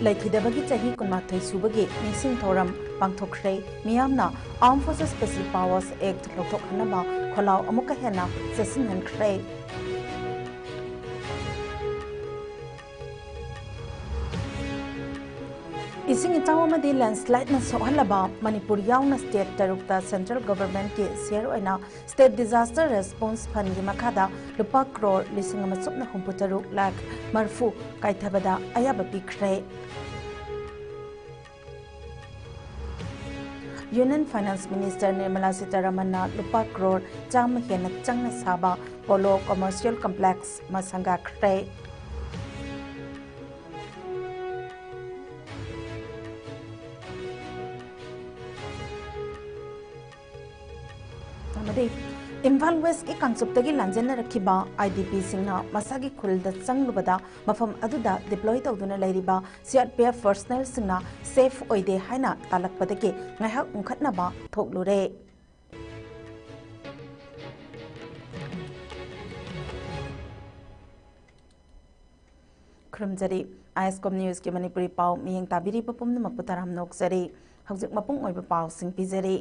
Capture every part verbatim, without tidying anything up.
ꯂꯩꯈꯤꯗꯕꯒꯤ ꯆꯍꯤ ꯀꯨꯟꯃꯥꯊꯣꯏ ꯁꯨꯕꯒꯤ ꯅꯤꯡꯁꯤꯡ ꯊꯧꯔꯝ ꯄꯥꯡꯊꯣꯛꯈ꯭ꯔꯦ꯫ ꯃꯤꯌꯥꯝꯅ Armed Forces Special Powers Act ꯂꯧꯊꯣꯛꯍꯟꯅꯕ ꯈꯣꯜꯂꯥꯎ ꯑꯃꯨꯛꯀ ꯍꯦꯟꯅ ꯆꯦꯠꯁꯤꯟꯍꯟꯈ꯭ꯔꯦ꯫ ꯏꯁꯤꯡ ꯏꯆꯥꯎ ꯑꯃꯗꯤ ꯂꯦꯟꯁꯂꯥꯏꯠꯅ ꯁꯣꯛꯍꯜꯂꯕ ꯃꯅꯤꯄꯨꯔ ꯌꯥꯎꯅ ꯁ꯭ꯇꯦꯠ ꯇꯔꯨꯛꯇ ꯁꯦꯟꯇ꯭ꯔꯦꯜ ꯒꯚꯔꯟꯃꯦꯟꯠꯀꯤ ꯁꯦꯌꯔ ꯑꯣꯏꯅ ꯁ꯭ꯇꯦꯠ ꯗꯤꯖꯥꯁꯇꯔ ꯔꯦꯁꯄꯣꯟꯁ ꯐꯟꯒꯤ ꯃꯈꯥꯗ ꯂꯨꯄꯥ ꯀ꯭ꯔꯣꯔ ꯂꯤꯁꯤꯡ ꯑꯃ ꯁꯨꯞꯅ ꯍꯨꯝꯐꯨ ꯇꯔꯨꯛ ꯂꯥꯈ ꯃꯔꯤꯐꯨ ꯀꯥꯏꯊꯕꯗ ꯑꯌꯥꯕ ꯄꯤꯈ꯭ꯔꯦ꯫ ꯌꯨꯅꯤꯌꯟ ꯐꯥꯏꯅꯥꯟꯁ ꯃꯤꯅꯤꯁꯇꯔ ꯅꯤꯔꯃꯂꯥ ꯁꯤꯇꯥꯔꯥꯃꯟꯅ ꯂꯨꯄꯥ ꯀ꯭ꯔꯣꯔ ꯆꯥꯝꯃ ꯍꯦꯟꯅ ꯆꯪꯅ ꯁꯥꯕ ꯄꯣꯂꯣ ꯀꯃꯔꯁꯤꯌꯦꯜ ꯀꯝꯄ꯭ꯂꯦꯛꯁ ꯑꯃ ꯁꯪꯒꯥꯈ꯭ꯔꯦ꯫ ꯑꯃꯗꯤ ꯏꯝꯐꯥꯜ ꯋꯦꯁꯀꯤ ꯀꯥꯡꯆꯨꯞꯇꯒꯤ ꯂꯥꯟꯖꯦꯟꯅꯔꯛꯈꯤꯕ IDPꯁꯤꯡꯅ ꯃꯁꯥꯒꯤ ꯈꯨꯜꯗ ꯆꯪꯂꯨꯕꯗ ꯃꯐꯝ ꯑꯗꯨꯗ ꯗꯤꯄ꯭ꯂꯣꯏ ꯇꯧꯗꯨꯅ ꯂꯩꯔꯤꯕ CRPF ꯄꯔꯁꯅꯦꯜꯁꯤꯡꯅ ꯁꯦꯐ ꯑꯣꯏꯗꯦ ꯍꯥꯏꯅ ꯇꯥꯜꯂꯛꯄꯗꯒꯤ ꯉꯥꯏꯍꯥꯛ ꯎꯪꯈꯠꯅꯕ ꯊꯣꯛꯂꯨꯔꯦ꯫ ꯈꯨꯔꯨꯝꯖꯔꯤ꯫ ISCOM ꯅ꯭ꯌꯨꯁꯀꯤ ꯃꯅꯤꯄꯨꯔꯤ ꯄꯥꯎ ꯃꯤꯠꯌꯦꯡ ꯇꯥꯕꯤꯔꯤꯕ ꯄꯨꯝꯅꯃꯛꯄꯨ ꯇꯔꯥꯝꯅ ꯑꯣꯛꯆꯔꯤ꯫ ꯍꯧꯖꯤꯛ ꯃꯄꯨꯡ ꯑꯣꯏꯕ ꯄꯥꯎꯁꯤꯡ ꯄꯤꯖꯔꯤ꯫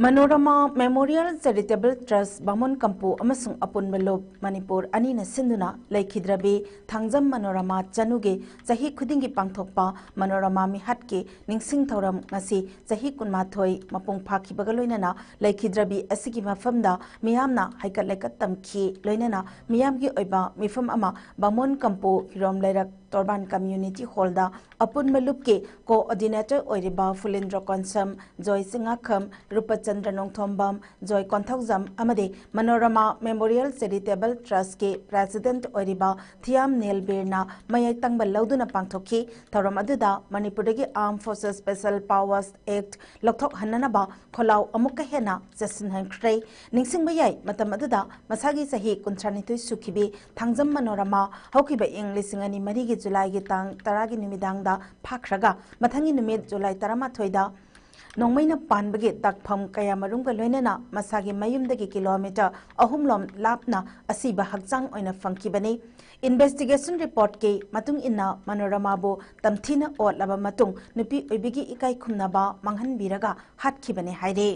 ꯃꯅꯣꯔꯃꯥ ꯃꯦꯃꯣꯔꯤꯌꯦꯜ ꯆꯦꯔꯤꯇꯦꯕꯜ ꯇ꯭ꯔꯁ, ꯕꯥꯃꯣꯟ ꯀꯝꯄꯨ ꯑꯃꯁꯨꯡ ꯑꯄꯨꯟꯕ ꯂꯨꯞ ꯃꯅꯤꯄꯨꯔ ꯑꯅꯤꯅ ꯁꯤꯟꯗꯨꯅ ꯂꯩꯈꯤꯗ꯭ꯔꯕꯤ ꯊꯥꯡꯖꯝ ꯃꯅꯣꯔꯃꯥ ꯆꯅꯨꯒꯤ ꯆꯍꯤ ꯈꯨꯗꯤꯡꯒꯤ ꯄꯥꯡꯊꯣꯛꯄ ꯃꯅꯣꯔꯃꯥ ꯃꯤꯍꯥꯠꯀꯤ ꯅꯤꯡꯁꯤꯡ ꯊꯧꯔꯝ ꯉꯁꯤ ꯆꯍꯤ ꯀꯨꯟꯃꯥꯊꯣꯏ ꯃꯄꯨꯡ ꯐꯥꯈꯤꯕꯒ ꯂꯣꯏꯅꯅ ꯂꯩꯈꯤꯗ꯭ꯔꯕꯤ ꯑꯁꯤꯒꯤ ꯃꯐꯝꯗ ꯃꯤꯌꯥꯝꯅ ꯍꯩꯀꯠ ꯂꯩꯀꯠ ꯇꯝꯈꯤ꯫ ꯂꯣꯏꯅꯅ ꯃꯤꯌꯥꯝꯒꯤ ꯑꯣꯏꯕ ꯃꯤꯐꯝ ꯑꯃ ꯕꯥꯃꯣꯟ ꯀꯝꯄꯨ ꯍꯤꯔꯣꯝ ꯂꯩꯔꯛ ꯇꯣꯔꯕꯥꯟ ꯀꯝꯃ꯭ꯌꯨꯅꯤꯇꯤ ꯍꯣꯜꯗ ꯑꯄꯨꯟꯕ ꯂꯨꯞꯀꯤ ꯀꯣꯑꯣꯔꯗꯤꯅꯦꯇꯔ ꯑꯣꯏꯔꯤꯕ ꯐꯨꯂꯦꯟꯗ꯭ꯔꯣ ꯀꯣꯟꯁꯝ, ꯖꯣꯏ ꯆꯤꯡꯉꯥꯈꯝ, ꯔꯨꯄꯆꯟꯗ꯭ꯔ ꯅꯣꯡꯊꯣꯝꯕꯝ, ꯖꯣꯏ ꯀꯣꯟꯊꯧꯖꯝ ꯑꯃꯗꯤ ꯃꯅꯣꯔꯃꯥ ꯃꯦꯃꯣꯔꯤꯌꯦꯜ ꯆꯦꯔꯤꯇꯦꯕꯜ ꯇ꯭ꯔꯁꯀꯤ ꯄ꯭ꯔꯦꯁꯤꯗꯦꯟꯠ ꯑꯣꯏꯔꯤꯕ ꯊꯤꯌꯥꯝ ꯅꯤꯜꯕꯤꯔꯅ ꯃꯌꯥꯏ ꯇꯪꯕ ꯂꯧꯗꯨꯅ ꯄꯥꯡꯊꯣꯛꯈꯤ꯫ ꯊꯧꯔꯝ ꯑꯗꯨꯗ ꯃꯅꯤꯄꯨꯔꯗꯒꯤ Armed Forces Special Powers Act ꯂꯧꯊꯣꯛꯍꯟꯅꯅꯕ ꯈꯣꯜꯂꯥꯎ ꯑꯃꯨꯛꯀ ꯍꯦꯟꯅ ꯆꯦꯠꯁꯤꯟꯍꯟꯈ꯭ꯔꯦ꯫ ꯅꯤꯡꯁꯤꯡꯕ ꯌꯥꯏ, ꯃꯇꯝ ꯑꯗꯨꯗ ꯃꯁꯥꯒꯤ ꯆꯍꯤ ꯀꯨꯟꯊ꯭ꯔꯥꯅꯤꯊꯣꯏ ꯁꯨꯈꯤꯕꯤ ꯊꯥꯡꯖꯝ ꯃꯅꯣꯔꯃꯥ ꯍꯧꯈꯤꯕ ꯏꯪ ꯂꯤꯁꯤꯡ ꯑꯅꯤ ꯃꯔꯤꯒꯤ ꯖꯨꯂꯥꯏꯒꯤ ꯇꯥꯡ ꯇꯔꯥꯒꯤ ꯅꯨꯃꯤꯗꯥꯡꯗ ꯐꯥꯈ꯭ꯔꯒ, ꯃꯊꯪꯒꯤ ꯅꯨꯃꯤꯠ ꯖꯨꯂꯥꯏ ꯇꯔꯥꯃꯥꯊꯣꯏꯗ ꯅꯣꯡꯃꯩꯅ ꯄꯥꯟꯕꯒꯤ ꯗꯥꯛꯐꯝ ꯀꯌꯥꯃꯔꯨꯝꯒ ꯂꯣꯏꯅꯅ ꯃꯁꯥꯒꯤ ꯃꯌꯨꯝꯗꯒꯤ ꯀꯤꯂꯣꯃꯤꯇꯔ ꯑꯍꯨꯝ ꯂꯣꯝ ꯂꯥꯞꯅ ꯑꯁꯤꯕ ꯍꯛꯆꯥꯡ ꯑꯣꯏꯅ ꯐꯪꯈꯤꯕꯅꯤ꯫ Investigation reportꯀꯤ ꯃꯇꯨꯡ ꯏꯟꯅ, ꯃꯅꯣꯔꯃꯥꯕꯨ ꯇꯝꯊꯤꯅ ꯑꯣꯠꯂꯕ ꯃꯇꯨꯡ ꯅꯨꯄꯤ ꯑꯣꯏꯕꯤꯒꯤ ꯏꯀꯥꯏ ꯈꯨꯝꯅꯕ ꯃꯥꯡꯍꯟꯕꯤꯔꯒ ꯍꯥꯠꯈꯤꯕꯅꯤ ꯍꯥꯏꯔꯤ꯫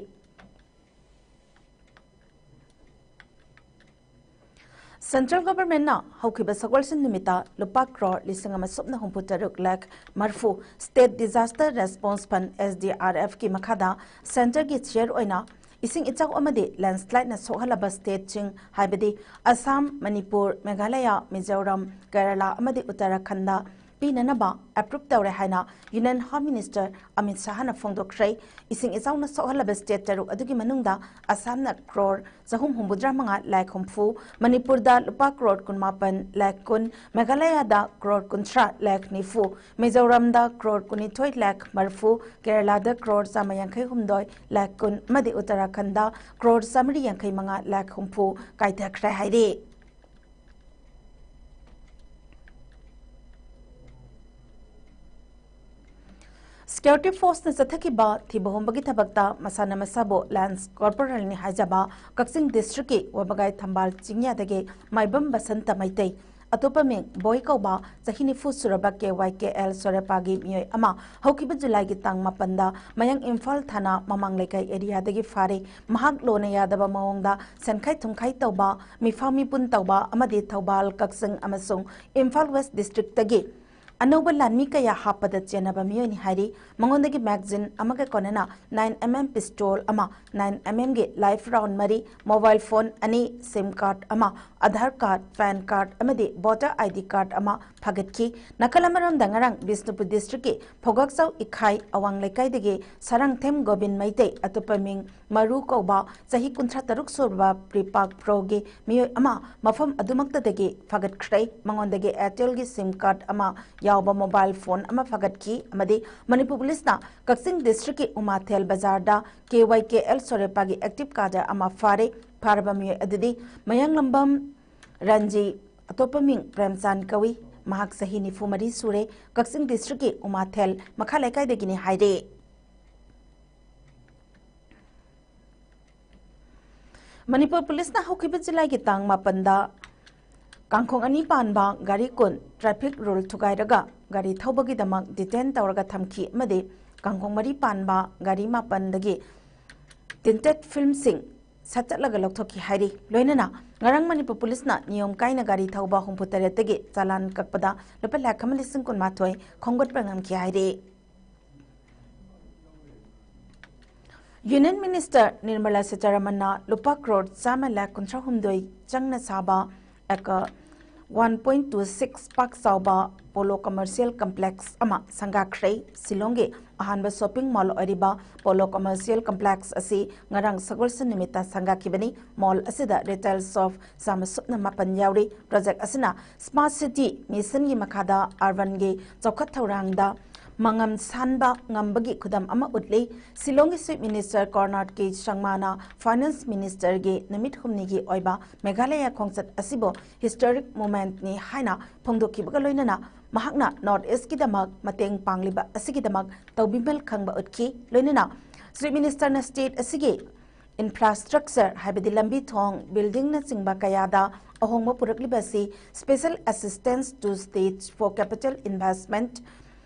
Central Governmentꯅ ꯍꯧꯈꯤꯕ ꯁꯒꯣꯜꯁꯦꯟ ꯅꯨꯃꯤꯠꯇ ꯂꯨꯄꯥ ꯀ꯭ꯔꯣꯔ ꯂꯤꯁꯤꯡ ꯑꯃ ꯁꯨꯞꯅ ꯍꯨꯝꯐꯨ ꯇꯔꯨꯛ ꯂꯥꯈ ꯃꯔꯤꯐꯨ State Disaster Response Fund, S D R Fꯀꯤ ꯃꯈꯥꯗ centreꯒꯤ share ꯑꯣꯏꯅ ꯏꯁꯤꯡ ꯏꯆꯥꯎ ꯑꯃꯗꯤ landslideꯅ ꯁꯣꯛꯍꯜꯂꯕ stateꯁꯤꯡ, ꯍꯥꯏꯕꯗꯤ ꯑꯁꯥꯝ, ꯃꯅꯤꯄꯨꯔ, ꯃꯦꯘꯥꯂꯌꯥ, ꯃꯤꯖꯣꯔꯥꯝ, ꯀꯦꯔꯂꯥ ꯑꯃꯗꯤ ꯎꯠꯇꯔꯥꯈꯟꯗ ꯄꯤꯅꯅꯕ approve ꯇꯧꯔꯦ ꯍꯥꯏꯅ Union Home Minister ꯑꯃꯤꯠ ꯁꯥꯍꯅ ꯐꯣꯡꯗꯣꯛꯈ꯭ꯔꯦ꯫ ꯏꯁꯤꯡ ꯏꯆꯥꯎꯅ ꯁꯣꯛꯍꯜꯂꯕ state ꯇꯔꯨꯛ ꯑꯗꯨꯒꯤ ꯃꯅꯨꯡꯗ ꯑꯁꯥꯝꯅ ꯀ꯭ꯔꯣꯔ ꯆꯍꯨꯝ ꯍꯨꯝꯐꯨꯇꯔꯥ ꯃꯉꯥ ꯂꯥꯈ ꯍꯨꯝꯐꯨ, ꯃꯅꯤꯄꯨꯔꯗ ꯂꯨꯄꯥ ꯀ꯭ꯔꯣꯔ ꯀꯨꯟꯃꯥꯄꯟ ꯂꯥꯈ ꯀꯨꯟ, ꯃꯦꯘꯥꯂꯌꯥꯗ ꯀ꯭ꯔꯣꯔ ꯀꯨꯟꯊ꯭ꯔꯥ ꯂꯥꯈ ꯅꯤꯐꯨ, ꯃꯤꯖꯣꯔꯥꯝꯗ ꯀ꯭ꯔꯣꯔ ꯀꯨꯟꯅꯤꯊꯣꯏ ꯂꯥꯈ ꯃꯔꯤꯐꯨ, ꯀꯦꯔꯂꯥꯗ ꯀ꯭ꯔꯣꯔ ꯆꯥꯝꯃ ꯌꯥꯡꯈꯩ ꯍꯨꯝꯗꯣꯏ ꯂꯥꯈ ꯀꯨꯟ ꯑꯃꯗꯤ ꯎꯠꯇꯔꯥꯈꯟꯗ ꯀ꯭ꯔꯣꯔ ꯆꯥꯃꯔꯤ ꯌꯥꯡꯈꯩ ꯃꯉꯥ ꯂꯥꯈ ꯍꯨꯝꯐꯨ ꯀꯥꯏꯊꯈ꯭ꯔꯦ ꯍꯥꯏꯔꯤ꯫ Security forceꯅ ꯆꯠꯊꯈꯤꯕ ꯊꯤꯕ ꯍꯨꯝꯕꯒꯤ ꯊꯕꯛꯇ ꯃꯁꯥꯅ ꯃꯁꯥꯕꯨ Lance Corporalꯅꯤ ꯍꯥꯏꯖꯕ ꯀꯛꯆꯤꯡ districtꯀꯤ ꯋꯥꯕꯒꯥꯏ ꯊꯝꯕꯥꯜ ꯆꯤꯡꯌꯥꯗꯒꯤ ꯃꯥꯏꯕꯝ ꯕꯁꯟꯇ ꯃꯩꯇꯩ, ꯑꯇꯣꯞꯄ ꯃꯤꯡ ꯕꯣꯏ ꯀꯧꯕ, ꯆꯍꯤ ꯅꯤꯐꯨ ꯁꯨꯔꯕ K Y K L ꯁꯣꯔꯦꯄꯥꯒꯤ ꯃꯤꯑꯣꯏ ꯑꯃ ꯍꯧꯈꯤꯕ ꯖꯨꯂꯥꯏꯒꯤ ꯇꯥꯡ ꯃꯥꯄꯟꯗ ꯃꯌꯥꯡ ꯏꯝꯐꯥꯜ ꯊꯥꯅꯥ ꯃꯃꯥꯡ ꯂꯩꯀꯥꯏ areaꯗꯒꯤ ꯐꯥꯔꯦ꯫ ꯃꯍꯥꯛ ꯂꯣꯟꯅ ꯌꯥꯗꯕ ꯃꯑꯣꯡꯗ ꯁꯦꯟꯈꯥꯏ ꯊꯨꯝꯈꯥꯏ ꯇꯧꯕ, ꯃꯤꯐꯥ ꯃꯤꯄꯨꯟ ꯇꯧꯕ ꯑꯃꯗꯤ ꯊꯧꯕꯥꯜ, ꯀꯛꯆꯤꯡ ꯑꯃꯁꯨꯡ ꯏꯝꯐꯥꯜ West districtꯇꯒꯤ ꯑꯅꯧꯕ ꯂꯥꯟꯃꯤ ꯀꯌꯥ ꯍꯥꯞꯄꯗ ꯆꯦꯟꯅꯕ ꯃꯤꯑꯣꯏꯅꯤ ꯍꯥꯏꯔꯤ꯫ ꯃꯉꯣꯟꯗꯒꯤ magazine ꯑꯃꯒ ꯀꯣꯟꯅꯅ nine M M pistol ꯑꯃ, nine M Mꯒꯤ live round ꯃꯔꯤ, mobile phone ꯑꯅꯤ, SIM card ꯑꯃ, Aadhaar card, PAN card ꯑꯃꯗꯤ voter I D card ꯑꯃ ꯐꯥꯒꯠꯈꯤ꯫ ꯅꯥꯀꯜ ꯑꯃꯔꯣꯝꯗ ꯉꯔꯥꯡ ꯕꯤꯁꯅꯨꯄꯨꯔ districtꯀꯤ ꯐꯧꯒꯥꯛꯆꯥꯎ ꯏꯈꯥꯏ ꯑꯋꯥꯡ ꯂꯩꯀꯥꯏꯗꯒꯤ ꯁꯥꯔꯥꯡꯊꯦꯝ ꯒꯣꯕꯤꯟ ꯃꯩꯇꯩ, ꯑꯇꯣꯞꯄ ꯃꯤꯡ ꯃꯔꯨ ꯀꯧꯕ, ꯆꯍꯤ ꯀꯨꯟꯊ꯭ꯔꯥ ꯇꯔꯨꯛ ꯁꯨꯔꯕ ꯄ꯭ꯔꯤꯄꯥꯛ ꯄ꯭ꯔꯣꯒꯤ ꯃꯤꯑꯣꯏ ꯑꯃ ꯃꯐꯝ ꯑꯗꯨꯃꯛꯇꯗꯒꯤ ꯐꯥꯒꯠꯈ꯭ꯔꯦ꯫ ꯃꯉꯣꯟꯗꯒꯤ Airtelꯒꯤ SIM card ꯑꯃ ꯌꯥꯎꯕ mobile phone ꯑꯃ ꯐꯥꯒꯠꯈꯤ ꯑꯃꯗꯤ ꯃꯅꯤꯄꯨꯔ ꯄꯨꯂꯤꯁꯅ ꯀꯛꯆꯤꯡ districtꯀꯤ ꯎꯃꯥꯊꯦꯜ ꯕꯖꯥꯔꯗ K Y K L ꯁꯣꯔꯦꯄꯥꯒꯤ active cadre ꯑꯃ ꯐꯥꯔꯦ꯫ ꯐꯥꯔꯕ ꯃꯤꯑꯣꯏ ꯑꯗꯨꯗꯤ ꯃꯌꯥꯡꯂꯝꯕꯝ ꯔꯟꯖꯤ, ꯑꯇꯣꯞꯄ ꯃꯤꯡ ꯄ꯭ꯔꯦꯝꯆꯥꯟ ꯀꯧꯏ꯫ ꯃꯍꯥꯛ ꯆꯍꯤ ꯅꯤꯐꯨ ꯃꯔꯤ ꯁꯨꯔꯦ꯫ ꯀꯛꯆꯤꯡ districtꯀꯤ ꯎꯃꯥꯊꯦꯜ ꯃꯈꯥ ꯂꯩꯀꯥꯏꯗꯒꯤꯅꯤ ꯍꯥꯏꯔꯦ꯫ ꯃꯅꯤꯄꯨꯔ ꯄꯨꯂꯤꯁꯅ ꯍꯧꯈꯤꯕ ꯖꯨꯂꯥꯏꯒꯤ ꯇꯥꯡ ꯃꯥꯄꯟꯗ ꯀꯥꯡꯈꯣꯡ ꯑꯅꯤ ꯄꯥꯟꯕ ꯒꯥꯔꯤ ꯀꯨꯟ traffic rule ꯊꯨꯒꯥꯏꯔꯒ ꯒꯥꯔꯤ ꯊꯧꯕꯒꯤꯗꯃꯛ detain ꯇꯧꯔꯒ ꯊꯝꯈꯤ ꯑꯃꯗꯤ ꯀꯥꯡꯈꯣꯡ ꯃꯔꯤ ꯄꯥꯟꯕ ꯒꯥꯔꯤ ꯃꯥꯄꯟꯗꯒꯤ tinted filmꯁꯤꯡ ꯁꯠꯆꯠꯂꯒ ꯂꯧꯊꯣꯛꯈꯤ ꯍꯥꯏꯔꯤ꯫ ꯂꯣꯏꯅꯅ ꯉꯔꯥꯡ ꯃꯅꯤꯄꯨꯔ ꯄꯨꯂꯤꯁꯅ ꯅꯤꯌꯣꯝ ꯀꯥꯏꯅ ꯒꯥꯔꯤ ꯊꯧꯕ ꯍꯨꯝꯐꯨ ꯇꯔꯦꯠꯇꯒꯤ ꯆꯂꯥꯟ ꯀꯛꯄꯗ ꯂꯨꯄꯥ ꯂꯥꯈ ꯑꯃ ꯂꯤꯁꯤꯡ ꯀꯨꯟꯃꯥꯊꯣꯏ ꯈꯣꯝꯒꯠꯄ ꯉꯝꯈꯤ ꯍꯥꯏꯔꯤ꯫ Union Minister ꯅꯤꯔꯃꯂꯥ ꯁꯤꯇꯥꯔꯥꯃꯟꯅ ꯂꯨꯄꯥ ꯀ꯭ꯔꯣꯔ ꯆꯥꯝꯃ ꯂꯥꯈ ꯀꯨꯟꯊ꯭ꯔꯥ ꯍꯨꯝꯗꯣꯏ ꯆꯪꯅ ꯁꯥꯕ acre one point two six ꯄꯥꯛ ꯆꯥꯎꯕ Polo Commercial Complex ꯑꯃ ꯁꯪꯒꯥꯈ꯭ꯔꯦ꯫ ꯁꯤꯂꯣꯡꯒꯤ ꯑꯍꯥꯟꯕ shopping mall ꯑꯣꯏꯔꯤꯕ Polo Commercial Complex ꯑꯁꯤ ꯉꯔꯥꯡ ꯁꯒꯣꯜꯁꯦꯟ ꯅꯨꯃꯤꯠꯇ ꯁꯪꯒꯥꯈꯤꯕꯅꯤ꯫ Mall ꯑꯁꯤꯗ retail shop ꯆꯥꯝꯃ ꯁꯨꯞꯅ ꯃꯥꯄꯟ ꯌꯥꯎꯔꯤ꯫ Project ꯑꯁꯤꯅ Smart City Missionꯒꯤ ꯃꯈꯥꯗ urbanꯒꯤ ꯆꯥꯎꯈꯠ ꯊꯧꯔꯥꯡꯗ ꯃꯉꯝ ꯁꯥꯟꯕ ꯉꯝꯕꯒꯤ ꯈꯨꯗꯝ ꯑꯃ ꯎꯠꯂꯤ꯫ ꯁꯤꯂꯣꯡꯒꯤ Chief Minister ꯀꯣꯔꯅꯥꯠ ꯀꯦ ꯁꯪꯃꯥꯅ Finance Ministerꯒꯤ ꯅꯨꯃꯤꯠ ꯍꯨꯝꯅꯤꯒꯤ ꯑꯣꯏꯕ ꯃꯦꯘꯥꯂꯌꯥ ꯈꯣꯡꯆꯠ ꯑꯁꯤꯕꯨ historic momentꯅꯤ ꯍꯥꯏꯅ ꯐꯣꯡꯗꯣꯛꯈꯤꯕꯒ ꯂꯣꯏꯅꯅ ꯃꯍꯥꯛꯅ North Eastꯀꯤꯗꯃꯛ ꯃꯇꯦꯡ ꯄꯥꯡꯂꯤꯕ ꯑꯁꯤꯒꯤꯗꯃꯛ ꯇꯧꯕꯤꯃꯜ ꯈꯪꯕ ꯎꯠꯈꯤ꯫ ꯂꯣꯏꯅꯅ Chief Ministerꯅ state ꯑꯁꯤꯒꯤ infrastructure ꯍꯥꯏꯕꯗꯤ ꯂꯝꯕꯤ ꯊꯣꯡ, buildingꯅꯆꯤꯡꯕ ꯀꯌꯥꯗ ꯑꯍꯣꯡꯕ ꯄꯨꯔꯛꯂꯤꯕ ꯑꯁꯤ Special Assistance to States for Capital Investment,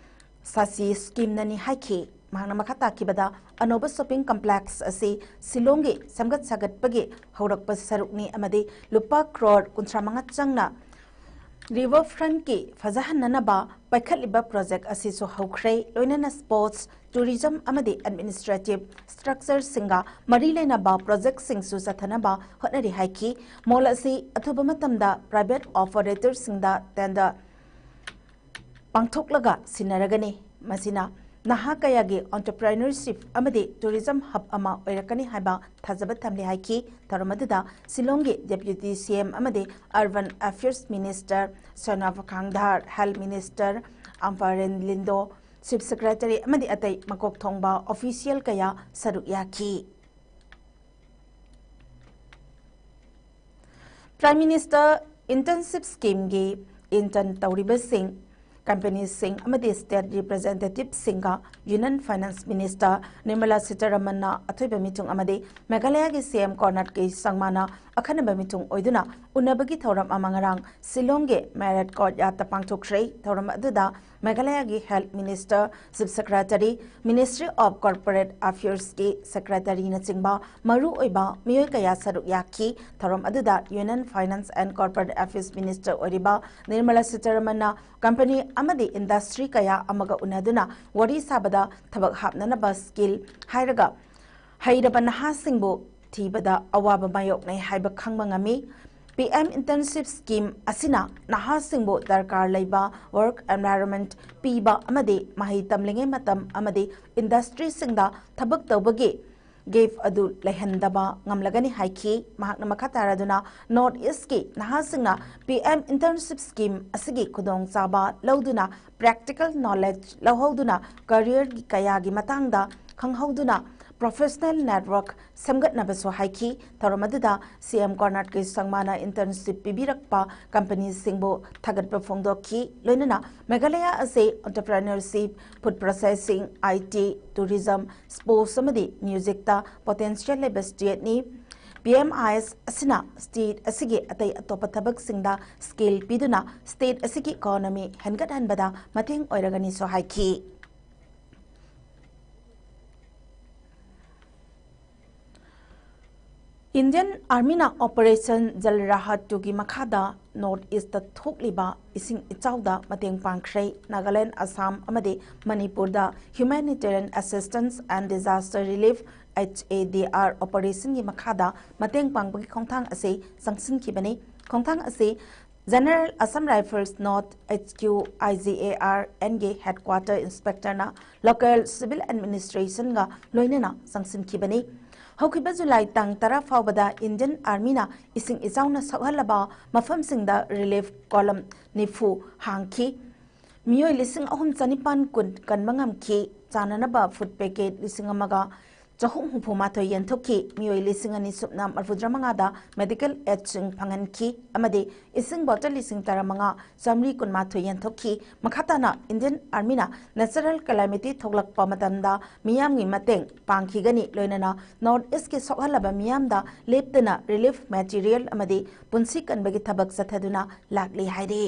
ꯁꯥꯁꯤ schemeꯅꯅꯤ ꯍꯥꯏꯈꯤ꯫ ꯃꯍꯥꯛꯅ ꯃꯈꯥ ꯇꯥꯈꯤꯕꯗ ꯑꯅꯧꯕ shopping complex ꯑꯁꯤ ꯁꯤꯂꯣꯡꯒꯤ ꯁꯦꯝꯒꯠ ꯁꯥꯒꯠꯄꯒꯤ ꯍꯧꯔꯛꯄ ꯁꯔꯨꯛꯅꯤ ꯑꯃꯗꯤ ꯂꯨꯄꯥ ꯀ꯭ꯔꯣꯔ ꯀꯨꯟꯊ꯭ꯔꯥ ꯃꯉꯥ ꯆꯪꯅ river frontꯀꯤ ꯐꯖꯍꯟꯅꯅꯕ ꯄꯥꯏꯈꯠꯂꯤꯕ project ꯑꯁꯤꯁꯨ ꯍꯧꯈ꯭ꯔꯦ꯫ ꯂꯣꯏꯅꯅ sports, tourism ꯑꯃꯗꯤ administrative structureꯁꯤꯡꯒ ꯃꯔꯤ ꯂꯩꯅꯕ projectꯁꯤꯡꯁꯨ ꯆꯠꯊꯅꯕ ꯍꯣꯠꯅꯔꯤ ꯍꯥꯏꯈꯤ꯫ Mall ꯑꯁꯤ ꯑꯊꯨꯕ ꯃꯇꯝꯗ private operatorꯁꯤꯡꯗ tender ꯄꯥꯡꯊꯣꯛꯂꯒ ꯁꯤꯟꯅꯔꯒꯅꯤ꯫ ꯃꯁꯤꯅ ꯅꯍꯥ ꯀꯌꯥꯒꯤ entrepreneurship ꯑꯃꯗꯤ tourism hub ꯑꯃ ꯑꯣꯏꯔꯛꯀꯅꯤ ꯍꯥꯏꯕ ꯊꯥꯖꯕ ꯊꯝꯂꯤ ꯍꯥꯏꯈꯤ꯫ ꯊꯧꯔꯝ ꯑꯗꯨꯗ ꯁꯤꯂꯣꯡꯒꯤ Deputy CM ꯑꯃꯗꯤ Urban Affairs Minister ꯁꯣꯅꯥꯕ ꯈꯥꯡꯙꯥꯔ, Health Minister ꯑꯝꯄꯥꯔꯦꯟ ꯂꯤꯟꯗꯣ, Chief Secretary ꯑꯃꯗꯤ ꯑꯇꯩ ꯃꯀꯣꯛ ꯊꯣꯡꯕ official ꯀꯌꯥ ꯁꯔꯨꯛ ꯌꯥꯈꯤ꯫ Prime Minister Internship Schemeꯒꯤ intern ꯇꯧꯔꯤꯕꯁꯤꯡ ꯀꯝꯄꯦꯅꯤꯁꯤꯡ ꯑꯃꯗꯤ ꯁ꯭ꯇꯦꯠ ꯔꯤꯄ꯭ꯔꯖꯦꯟꯇꯦꯇꯤꯚꯁꯤꯡꯒ ꯌꯨꯅꯤꯌꯟ ꯐꯥꯏꯅꯥꯟꯁ ꯃꯤꯅꯤꯁꯇꯔ ꯅꯤꯔꯃꯂꯥ ꯁꯤꯇꯥꯔꯥꯃꯟꯅ ꯑꯊꯣꯏꯕ ꯃꯤꯊꯨꯡ ꯑꯃꯗꯤ ꯃꯦꯘꯥꯂꯌꯥꯒꯤ ꯁꯤ ꯑꯦꯝ ꯀꯣꯔꯅꯥꯠ ꯀꯦ ꯁꯪꯃꯥꯅ ꯑꯈꯟꯅꯕ ꯃꯤꯊꯨꯡ ꯑꯣꯏꯗꯨꯅ ꯎꯅꯕꯒꯤ ꯊꯧꯔꯝ ꯑꯃ ꯉꯔꯥꯡ ꯁꯤꯂꯣꯡꯒꯤ ꯃꯦꯔꯦꯠ ꯀꯣꯔꯠꯌꯥꯔꯗꯇ ꯄꯥꯡꯊꯣꯛꯈ꯭ꯔꯦ꯫ ꯊꯧꯔꯝ ꯑꯗꯨꯗ ꯃꯦꯘꯥꯂꯌꯥꯒꯤ health minister, chief secretary, ministry of corporate ꯑꯐꯤꯌꯔꯁꯀꯤ ꯁꯦꯀ꯭ꯔꯦꯇꯔꯤꯅꯆꯤꯡꯕ ꯃꯔꯨꯑꯣꯏꯕ ꯃꯤꯑꯣꯏ ꯀꯌꯥ ꯁꯔꯨꯛ ꯌꯥꯈꯤ꯫ ꯊꯧꯔꯝ ꯑꯗꯨꯗ union finance and corporate affairs minister ꯑꯣꯏꯔꯤꯕ ꯅꯤꯔꯃꯂꯥ ꯁꯤꯇꯥꯔꯥꯃꯟꯅ ꯀꯝꯄꯅꯤ ꯑꯃꯗꯤ ꯏꯟꯗꯁꯇ꯭ꯔꯤ ꯀꯌꯥ ꯑꯃꯒ ꯎꯅꯗꯨꯅ ꯋꯥꯔꯤ ꯁꯥꯕꯗ ꯊꯕꯛ ꯍꯥꯞꯅꯅꯕ ꯁ꯭ꯀꯤꯜ ꯍꯥꯏꯔꯒ ꯍꯩꯔꯕ ꯅꯍꯥꯁꯤꯡꯕꯨ ꯊꯤꯕꯗ ꯑꯋꯥꯕ ꯃꯥꯌꯣꯛꯅꯩ ꯍꯥꯏꯕ ꯈꯪꯕ ꯉꯝꯃꯤ꯫ ꯄꯤ ꯑꯦꯝ ꯏꯟꯇꯔꯟꯁꯤꯞ ꯁ꯭ꯀꯤꯝ ꯑꯁꯤꯅ ꯅꯍꯥꯁꯤꯡꯕꯨ ꯗꯔꯀꯥꯔ ꯂꯩꯕ ꯋꯥꯔꯛ ꯑꯦꯟꯚꯥꯏꯔꯟꯃꯦꯟꯠ ꯄꯤꯕ ꯑꯃꯗꯤ ꯃꯍꯩ ꯇꯝꯂꯤꯉꯩ ꯃꯇꯝ ꯑꯃꯗꯤ ꯏꯟꯗꯁꯇ꯭ꯔꯤꯁꯤꯡꯗ ꯊꯕꯛ ꯇꯧꯕꯒꯤ ꯒꯦꯞ ꯑꯗꯨ ꯂꯩꯍꯟꯗꯕ ꯉꯝꯂꯒꯅꯤ ꯍꯥꯏꯈꯤ꯫ ꯃꯍꯥꯛꯅ ꯃꯈꯥ ꯇꯥꯔꯗꯨꯅ ꯅꯣꯔꯠ ꯏꯁꯀꯤ ꯅꯍꯥꯁꯤꯡꯅ ꯄꯤ ꯑꯦꯝ ꯏꯟꯇꯔꯟꯁꯤꯞ ꯁ꯭ꯀꯤꯝ ꯑꯁꯤꯒꯤ ꯈꯨꯗꯣꯡꯆꯥꯕ ꯂꯧꯗꯨꯅ ꯄ꯭ꯔꯦꯛꯇꯤꯀꯦꯜ ꯅꯣꯂꯦꯖ ꯂꯧꯍꯧꯗꯨꯅ ꯀꯔꯤꯌꯔꯒꯤ ꯀꯌꯥꯒꯤ ꯃꯇꯥꯡꯗ ꯈꯪꯍꯧꯗꯨꯅ ꯄ꯭ꯔꯣꯐꯦꯁꯅꯦꯜ ꯅꯦꯠꯋꯥꯔꯛ ꯁꯦꯝꯒꯠꯅꯕꯁꯨ ꯍꯥꯏꯈꯤ꯫ ꯊꯧꯔꯝ ꯑꯗꯨꯗ ꯁꯤ ꯑꯦꯝ ꯀꯣꯔꯅꯥꯠ ꯀꯦ ꯁꯪꯃꯥꯅ ꯏꯟꯇꯔꯟꯁꯤꯞ ꯄꯤꯕꯤꯔꯛꯄ ꯀꯝꯄꯅꯤꯁꯤꯡꯕꯨ ꯊꯥꯒꯠꯄ ꯐꯣꯡꯗꯣꯛꯈꯤ꯫ ꯂꯣꯏꯅꯅ ꯃꯦꯘꯥꯂꯌꯥ ꯑꯁꯤ ꯑꯣꯟꯇꯔꯄ꯭ꯔꯦꯅꯔꯁꯤꯞ, ꯐꯨꯗ ꯄ꯭ꯔꯣꯁꯦꯁꯤꯡ, ꯑꯥꯏ ꯇꯤ, ꯇꯨꯔꯤꯖꯝ, ꯁ꯭ꯄꯣꯔꯠꯁ ꯑꯃꯗꯤ ꯃ꯭ꯌꯨꯖꯤꯛꯇ ꯄꯣꯇꯦꯟꯁꯤꯌꯦꯜ ꯂꯩꯕ ꯁ꯭ꯇꯦꯠꯅꯤ꯫ ꯄꯤ ꯑꯦꯝ ꯑꯥꯏ ꯑꯦꯁ ꯑꯁꯤꯅ ꯁ꯭ꯇꯦꯠ ꯑꯁꯤꯒꯤ ꯑꯇꯩ ꯑꯇꯣꯞꯄ ꯊꯕꯛꯁꯤꯡꯗ ꯁ꯭ꯀꯤꯜ ꯄꯤꯗꯨꯅ ꯁ꯭ꯇꯦꯠ ꯑꯁꯤꯒꯤ ꯏꯀꯣꯅꯣꯃꯤ ꯍꯦꯟꯒꯠꯍꯟꯕꯗ ꯃꯇꯦꯡ ꯑꯣꯏꯔꯒꯅꯤꯁꯨ ꯍꯥꯏꯈꯤ꯫ ꯏꯟꯗꯤꯌꯟ ꯑꯥꯔꯃꯤꯅ ꯑꯣꯄꯔꯦꯁꯟ ꯖꯜ ꯔꯥꯍꯠ ꯇꯨꯒꯤ ꯃꯈꯥꯗ ꯅꯣꯔꯠ ꯏꯁꯇ ꯊꯣꯛꯂꯤꯕ ꯏꯁꯤꯡ ꯏꯆꯥꯎꯗ ꯃꯇꯦꯡ ꯄꯥꯡꯈ꯭ꯔꯦ꯫ ꯅꯥꯒꯥꯂꯦꯟ, ꯑꯁꯥꯝ ꯑꯃꯗꯤ ꯃꯅꯤꯄꯨꯔꯗ Humanitarian Assistance and Disaster Relief, H A D R, ꯑꯣꯄꯔꯦꯁꯟꯒꯤ ꯃꯈꯥꯗ ꯃꯇꯦꯡ ꯄꯥꯡꯕꯒꯤ ꯈꯣꯡꯊꯥꯡ ꯑꯁꯤ ꯆꯪꯁꯤꯟꯈꯤꯕꯅꯤ꯫ ꯈꯣꯡꯊꯥꯡ ꯑꯁꯤ General Assam Rifles North H Q, I G A R N ꯒꯤ ꯍꯦꯗꯀ꯭ꯋꯥꯇꯔ ꯏꯟꯁꯄꯦꯛꯇꯔꯅ ꯂꯣꯀꯦꯜ ꯁꯤꯚꯤꯜ ꯑꯦꯗꯃꯤꯅꯤꯁꯇ꯭ꯔꯦꯁꯟꯒ ꯂꯣꯏꯅꯅ ꯆꯪꯁꯤꯟꯈꯤꯕꯅꯤ꯫ ꯍꯧꯈꯤꯕ ꯖꯨꯂꯥꯏ ꯇꯥꯡ ꯇꯔꯥ ꯐꯥꯎꯕꯗ ꯏꯟꯗꯤꯌꯟ ꯑꯥꯔꯃꯤꯅ ꯏꯁꯤꯡ ꯏꯆꯥꯎꯅ ꯁꯣꯛꯍꯜꯂꯕ ꯃꯐꯝꯁꯤꯡꯗ ꯔꯤꯂꯤꯐ ꯀꯣꯂꯝ ꯅꯤꯐꯨ ꯍꯥꯡꯈꯤ꯫ ꯃꯤꯑꯣꯏ ꯂꯤꯁꯤꯡ ꯑꯍꯨꯝ ꯆꯅꯤꯄꯥꯟ ꯀꯨꯟ ꯀꯟꯕ ꯉꯝꯈꯤ꯫ ꯆꯥꯅꯅꯕ ꯐꯨꯗ ꯄꯦꯀꯦꯠ ꯂꯤꯁꯤꯡ ꯑꯃꯒ ꯆꯍꯨꯝ ꯍꯨꯝꯐꯨ ꯃꯥꯊꯣꯏ ꯌꯦꯟꯊꯣꯛꯈꯤ꯫ ꯃꯤꯑꯣꯏ ꯂꯤꯁꯤꯡ ꯑꯅꯤ ꯁꯨꯞꯅ ꯃꯔꯤꯐꯨ ꯇꯔꯥ ꯃꯉꯥꯗ medical aidꯁꯤꯡ ꯐꯪꯍꯟꯈꯤ ꯑꯃꯗꯤ ꯏꯁꯤꯡ bottle ꯂꯤꯁꯤꯡ ꯇꯔꯥ ꯃꯉꯥ ꯆꯥꯃꯔꯤ ꯀꯨꯟ ꯃꯥꯊꯣꯏ ꯌꯦꯟꯊꯣꯛꯈꯤ꯫ ꯃꯈꯥ ꯇꯥꯅ Indian Armyꯅ natural calamity ꯊꯣꯛꯂꯛꯄ ꯃꯇꯝꯗ ꯃꯤꯌꯥꯝꯒꯤ ꯃꯇꯦꯡ ꯄꯥꯡꯈꯤꯒꯅꯤ, ꯂꯣꯏꯅꯅ North Eastꯀꯤ ꯁꯣꯛꯍꯜꯂꯕ ꯃꯤꯌꯥꯝꯗ ꯂꯦꯞꯇꯅ relief material ꯑꯃꯗꯤ ꯄꯨꯟꯁꯤ ꯀꯟꯕꯒꯤ ꯊꯕꯛ ꯆꯠꯊꯗꯨꯅ ꯂꯥꯛꯂꯤ ꯍꯥꯏꯔꯤ꯫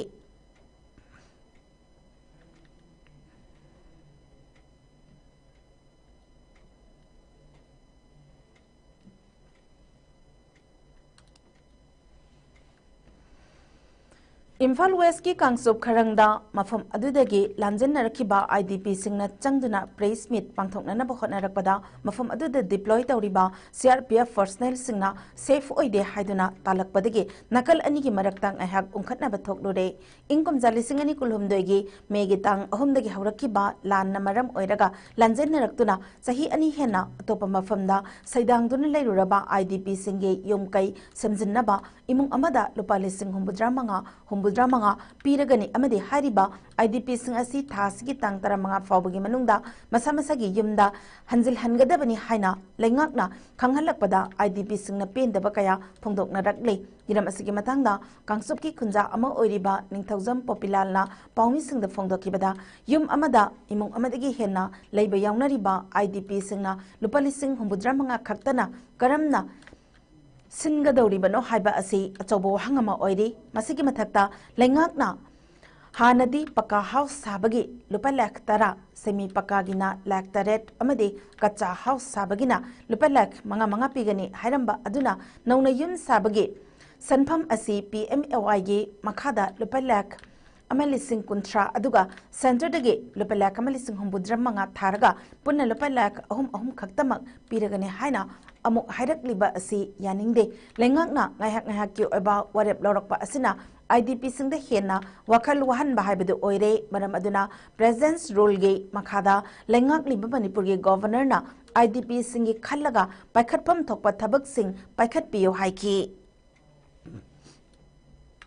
ꯏꯝꯐꯥꯜ ꯋꯦꯁꯀꯤ ꯀꯥꯡꯆꯨꯞ ꯈꯔꯪꯗ ꯃꯐꯝ ꯑꯗꯨꯗꯒꯤ ꯂꯥꯟꯖꯦꯟꯅꯔꯛꯈꯤꯕ IDPꯁꯤꯡꯅ ꯆꯪꯗꯨꯅ press meet ꯄꯥꯡꯊꯣꯛꯅꯅꯕ ꯍꯣꯠꯅꯔꯛꯄꯗ, ꯃꯐꯝ ꯑꯗꯨꯗ deploy ꯇꯧꯔꯤꯕ CRPF personnelꯁꯤꯡꯅ safe ꯑꯣꯏꯗꯦ ꯍꯥꯏꯗꯨꯅ ꯇꯥꯜꯂꯛꯄꯗꯒꯤ ꯅꯥꯀꯜ ꯑꯅꯤꯒꯤ ꯃꯔꯛꯇ ꯉꯥꯏꯍꯥꯛ ꯎꯪꯈꯠꯅꯕ ꯊꯣꯛꯂꯨꯔꯦ꯫ ꯏꯪ ꯀꯨꯝꯖꯥ ꯂꯤꯁꯤꯡ ꯑꯅꯤ ꯀꯨꯟꯍꯨꯝꯗꯣꯏꯒꯤ ꯃꯦꯒꯤ ꯇꯥꯡ ꯑꯍꯨꯝꯗꯒꯤ ꯍꯧꯔꯛꯈꯤꯕ ꯂꯥꯟꯅ ꯃꯔꯝ ꯑꯣꯏꯔꯒ ꯂꯥꯟꯖꯦꯟꯅꯔꯛꯇꯨꯅ ꯆꯍꯤ ꯑꯅꯤ ꯍꯦꯟꯅ ꯑꯇꯣꯞꯄ ꯃꯐꯝꯗ ꯁꯩꯗꯥꯡꯗꯨꯅ ꯂꯩꯔꯨꯔꯕ IDPꯁꯤꯡꯒꯤ ꯌꯨꯝ ꯀꯩ ꯁꯦꯝꯖꯤꯟꯅꯕ ꯏꯃꯨꯡ ꯑꯃꯗ ꯂꯨꯄꯥ ꯂꯤꯁꯤꯡ ꯍꯨꯝꯐꯨꯇꯔꯥ ꯃꯉꯥ, ꯍꯨꯝꯐꯨꯇꯔꯥ ꯃꯉꯥ ꯄꯤꯔꯒꯅꯤ ꯑꯃꯗꯤ ꯍꯥꯏꯔꯤꯕ IDPꯁꯤꯡ ꯑꯁꯤ ꯊꯥ ꯑꯁꯤꯒꯤ ꯇꯥꯡ ꯇꯔꯥꯃꯉꯥ ꯐꯥꯎꯕꯒꯤ ꯃꯅꯨꯡꯗ ꯃꯁꯥ ꯃꯁꯥꯒꯤ ꯌꯨꯝꯗ ꯍꯟꯖꯤꯜꯍꯟꯒꯗꯕꯅꯤ ꯍꯥꯏꯅ ꯂꯩꯉꯥꯛꯅ ꯈꯪꯍꯜꯂꯛꯄꯗ IDPꯁꯤꯡꯅ ꯄꯦꯟꯗꯕ ꯀꯌꯥ ꯐꯣꯡꯗꯣꯛꯅꯔꯛꯂꯤ꯫ ꯍꯤꯔꯝ ꯑꯁꯤꯒꯤ ꯃꯇꯥꯡꯗ ꯀꯥꯡꯆꯨꯞꯀꯤ ꯈꯨꯟꯖꯥ ꯑꯃ ꯑꯣꯏꯔꯤꯕ ꯅꯤꯡꯊꯧꯖꯝ ꯄꯣꯄꯤꯂꯥꯜꯅ ꯄꯥꯎꯃꯤꯁꯤꯡꯗ ꯐꯣꯡꯗꯣꯛꯈꯤꯕꯗ, ꯌꯨꯝ ꯑꯃꯗ ꯏꯃꯨꯡ ꯑꯃꯗꯒꯤ ꯍꯦꯟꯅ ꯂꯩꯕ ꯌꯥꯎꯅꯔꯤꯕ IDPꯁꯤꯡꯅ ꯂꯨꯄꯥ ꯂꯤꯁꯤꯡ ꯍꯨꯝꯐꯨꯇꯔꯥ ꯃꯉꯥ ꯈꯛꯇꯅ ꯀꯔꯝꯅ ꯁꯤꯟꯒꯗꯧꯔꯤꯕꯅꯣ ꯍꯥꯏꯕ ꯑꯁꯤ ꯑꯆꯧꯕ ꯋꯥꯍꯪ ꯑꯃ ꯑꯣꯏꯔꯤ꯫ ꯃꯁꯤꯒꯤ ꯃꯊꯛꯇ ꯂꯩꯉꯥꯛꯅ ꯍꯥꯟꯅꯗꯤ ꯄꯀꯥ house ꯁꯥꯕꯒꯤ ꯂꯨꯄꯥ ꯂꯥꯈ ꯇꯔꯥ, semi ꯄꯀꯥꯒꯤꯅ ꯂꯥꯈ ꯇꯔꯦꯠ ꯑꯃꯗꯤ ꯀꯆꯥ house ꯁꯥꯕꯒꯤꯅ ꯂꯨꯄꯥ ꯂꯥꯈ ꯃꯉꯥ ꯃꯉꯥ ꯄꯤꯒꯅꯤ ꯍꯥꯏꯔꯝꯕ ꯑꯗꯨꯅ ꯅꯧꯅ ꯌꯨꯝ ꯁꯥꯕꯒꯤ ꯁꯦꯟꯐꯝ ꯑꯁꯤ PMAYꯒꯤ ꯃꯈꯥꯗ ꯂꯨꯄꯥ ꯂꯥꯈ ꯑꯃ ꯂꯤꯁꯤꯡ ꯀꯨꯟꯊ꯭ꯔꯥ, ꯑꯗꯨꯒ centreꯗꯒꯤ ꯂꯨꯄꯥ ꯂꯥꯈ ꯑꯃ ꯂꯤꯁꯤꯡ ꯍꯨꯝꯐꯨꯇꯔꯥ ꯃꯉꯥ ꯊꯥꯔꯒ ꯄꯨꯟꯅ ꯂꯨꯄꯥ ꯂꯥꯈ ꯑꯍꯨꯝ, ꯑꯍꯨꯝ ꯈꯛꯇꯃꯛ ꯄꯤꯔꯒꯅꯤ ꯍꯥꯏꯅ ꯑꯃꯨꯛ ꯍꯥꯏꯔꯛꯂꯤꯕ ꯑꯁꯤ ꯌꯥꯅꯤꯡꯗꯦ꯫ ꯂꯩꯉꯥꯛꯅ ꯉꯥꯏꯍꯥꯛ ꯉꯥꯏꯍꯥꯛꯀꯤ ꯑꯣꯏꯕ ꯋꯥꯔꯦꯞ ꯂꯧꯔꯛꯄ ꯑꯁꯤꯅ IDPꯁꯤꯡꯗ ꯍꯦꯟꯅ ꯋꯥꯈꯜ ꯋꯥꯍꯟꯕ ꯍꯥꯏꯕꯗꯨ ꯑꯣꯏꯔꯦ꯫ ꯃꯔꯝ ꯑꯗꯨꯅ Presence Ruleꯒꯤ ꯃꯈꯥꯗ ꯂꯩꯉꯥꯛꯂꯤꯕ ꯃꯅꯤꯄꯨꯔꯒꯤ Governorꯅ IDPꯁꯤꯡꯒꯤ ꯈꯜꯂꯒ ꯄꯥꯏꯈꯠꯐꯝ ꯊꯣꯛꯄ ꯊꯕꯛꯁꯤꯡ ꯄꯥꯏꯈꯠꯄꯤꯌꯨ ꯍꯥꯏꯈꯤ꯫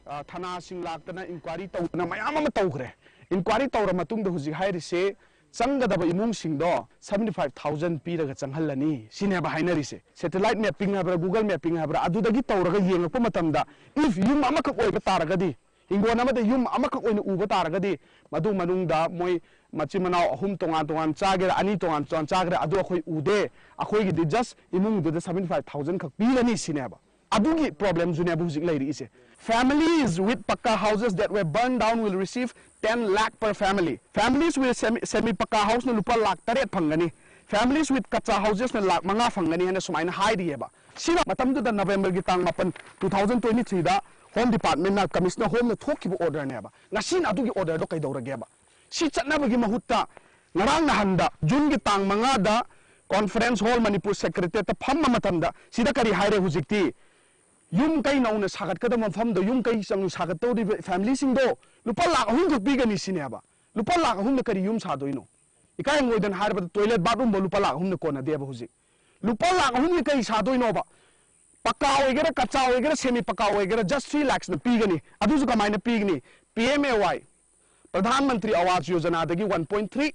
ꯑ, ꯊꯅꯥꯁꯤꯡ ꯂꯥꯛꯇꯅ inquiry ꯇꯧꯗꯅ ꯃꯌꯥꯝ ꯑꯃ ꯇꯧꯈ꯭ꯔꯦ꯫ Inquiry ꯇꯧꯔ ꯃꯇꯨꯡꯗ ꯍꯧꯖꯤꯛ ꯍꯥꯏꯔꯤꯁꯦ ꯆꯪꯒꯗꯕ ꯏꯃꯨꯡꯁꯤꯡꯗꯣ seventy five thousand ꯄꯤꯔꯒ ꯆꯪꯍꯜꯂꯅꯤ ꯁꯤꯅꯦꯕ ꯍꯥꯏꯅꯔꯤꯁꯦ꯫ Satellite mapping ꯍꯥꯏꯕ꯭ꯔꯥ, Google mapping ꯍꯥꯏꯕ꯭ꯔꯥ, ꯑꯗꯨꯗꯒꯤ ꯇꯧꯔꯒ ꯌꯦꯡꯉꯛꯄ ꯃꯇꯝꯗ, if ꯌꯨꯝ ꯑꯃꯈꯛ ꯑꯣꯏꯕ ꯇꯥꯔꯒꯗꯤ, ꯍꯤꯡꯒꯣꯜ ꯑꯃꯗ ꯌꯨꯝ ꯑꯃꯈꯛ ꯑꯣꯏꯅ ꯎꯕ ꯇꯥꯔꯒꯗꯤ, ꯃꯗꯨ ꯃꯅꯨꯡꯗ ꯃꯣꯏ ꯃꯆꯤꯟ ꯃꯅꯥꯎ ꯑꯍꯨꯝ ꯇꯣꯉꯥꯟ ꯇꯣꯉꯥꯟ ꯆꯥꯒꯦꯔꯥ, ꯑꯅꯤ ꯇꯣꯉꯥꯟ ꯇꯣꯉꯥꯟ ꯆꯥꯒꯦꯔꯥ, ꯑꯗꯨ ꯑꯩꯈꯣꯏ ꯎꯗꯦ꯫ ꯑꯩꯈꯣꯏꯒꯤꯗꯤ just ꯏꯃꯨꯡꯗꯨꯗ seventy five thousand ꯈꯛ ꯄꯤꯔꯅꯤ ꯁꯤꯅꯦꯕ꯫ ꯑꯗꯨꯒꯤ problemꯁꯨꯅꯦꯕ ꯍꯧꯖꯤꯛ ꯂꯩꯔꯤꯁꯦ꯫ Families with pakka houses that were burned down will receive ten lakh per family. Families with semi, semi pakka houseꯅ ꯂꯨꯄꯥ ꯂꯥꯛ ꯇꯔꯦꯠ ꯐꯪꯒꯅꯤ, families with kacha housesꯅ ꯂꯥꯛ ꯃꯉꯥ ꯐꯪꯒꯅꯤ ꯍꯥꯏꯅ ꯁꯨꯃꯥꯏꯅ ꯍꯥꯏꯔꯤꯑꯕ꯫ ꯁꯤꯅ ꯃꯇꯝꯗꯨꯗ Novemberꯒꯤ ꯇꯥꯡ ꯃꯥꯄꯟ, two thousand twenty threeꯗ Home Departmentꯅ Commissioner Homeꯅ ꯊꯣꯛꯈꯤꯕ orderꯅꯦꯕ꯫ ꯉꯁꯤꯅ ꯑꯗꯨꯒꯤ orderꯗꯣ ꯀꯩꯗꯧꯔꯒꯦꯕ? ꯁꯤ ꯆꯠꯅꯕꯒꯤ ꯃꯍꯨꯠꯇ ꯉꯔꯥꯡ ꯅꯍꯥꯟꯗ Juneꯒꯤ ꯇꯥꯡ ꯃꯉꯥꯗ Conference Hall Manipur Secretariatꯇ ꯐꯝꯕ ꯃꯇꯝꯗ ꯁꯤꯗ ꯀꯔꯤ ꯍꯥꯏꯔꯦ ꯍꯧꯖꯤꯛꯇꯤ? ꯌꯨꯝ ꯀꯩ ꯅꯧꯅ ꯁꯥꯒꯠꯀꯗꯕ ꯃꯐꯝꯗꯣ, ꯌꯨꯝ ꯀꯩ ꯆꯪ ꯁꯥꯒꯠꯇꯧꯔꯤꯕ familyꯁꯤꯡꯗꯣ ꯂꯨꯄꯥ ꯂꯥꯛ ꯑꯍꯨꯝ ꯈꯛ ꯄꯤꯒꯅꯤ ꯁꯤꯅꯦꯕ꯫ ꯂꯨꯄꯥ ꯂꯥꯛ ꯑꯍꯨꯝꯅ ꯀꯔꯤ ꯌꯨꯝ ꯁꯥꯗꯣꯏꯅꯣ? ꯏꯀꯥꯏ ꯍꯪꯒꯣꯏꯗꯅ ꯍꯥꯏꯔꯕꯗ toilet bathroomꯐꯥꯎ ꯂꯨꯄꯥ ꯂꯥꯛ ꯑꯍꯨꯝꯅ ꯀꯣꯟꯅꯗꯦꯕ ꯍꯧꯖꯤꯛ꯫ ꯂꯨꯄꯥ ꯂꯥꯛ ꯑꯍꯨꯝꯒꯤ ꯀꯔꯤ ꯁꯥꯗꯣꯏꯅꯣꯕ? Pakka ꯑꯣꯏꯒꯦꯔꯥ, kacha ꯑꯣꯏꯒꯦꯔꯥ, semi pakka ꯑꯣꯏꯒꯦꯔꯥ, just three lakhsꯅ ꯄꯤꯒꯅꯤ꯫ ꯑꯗꯨꯁꯨ ꯀꯃꯥꯏꯅ ꯄꯤꯒꯅꯤ? P M A Y, Pradhan Mantri Awas Yojanadꯒꯤ one point three,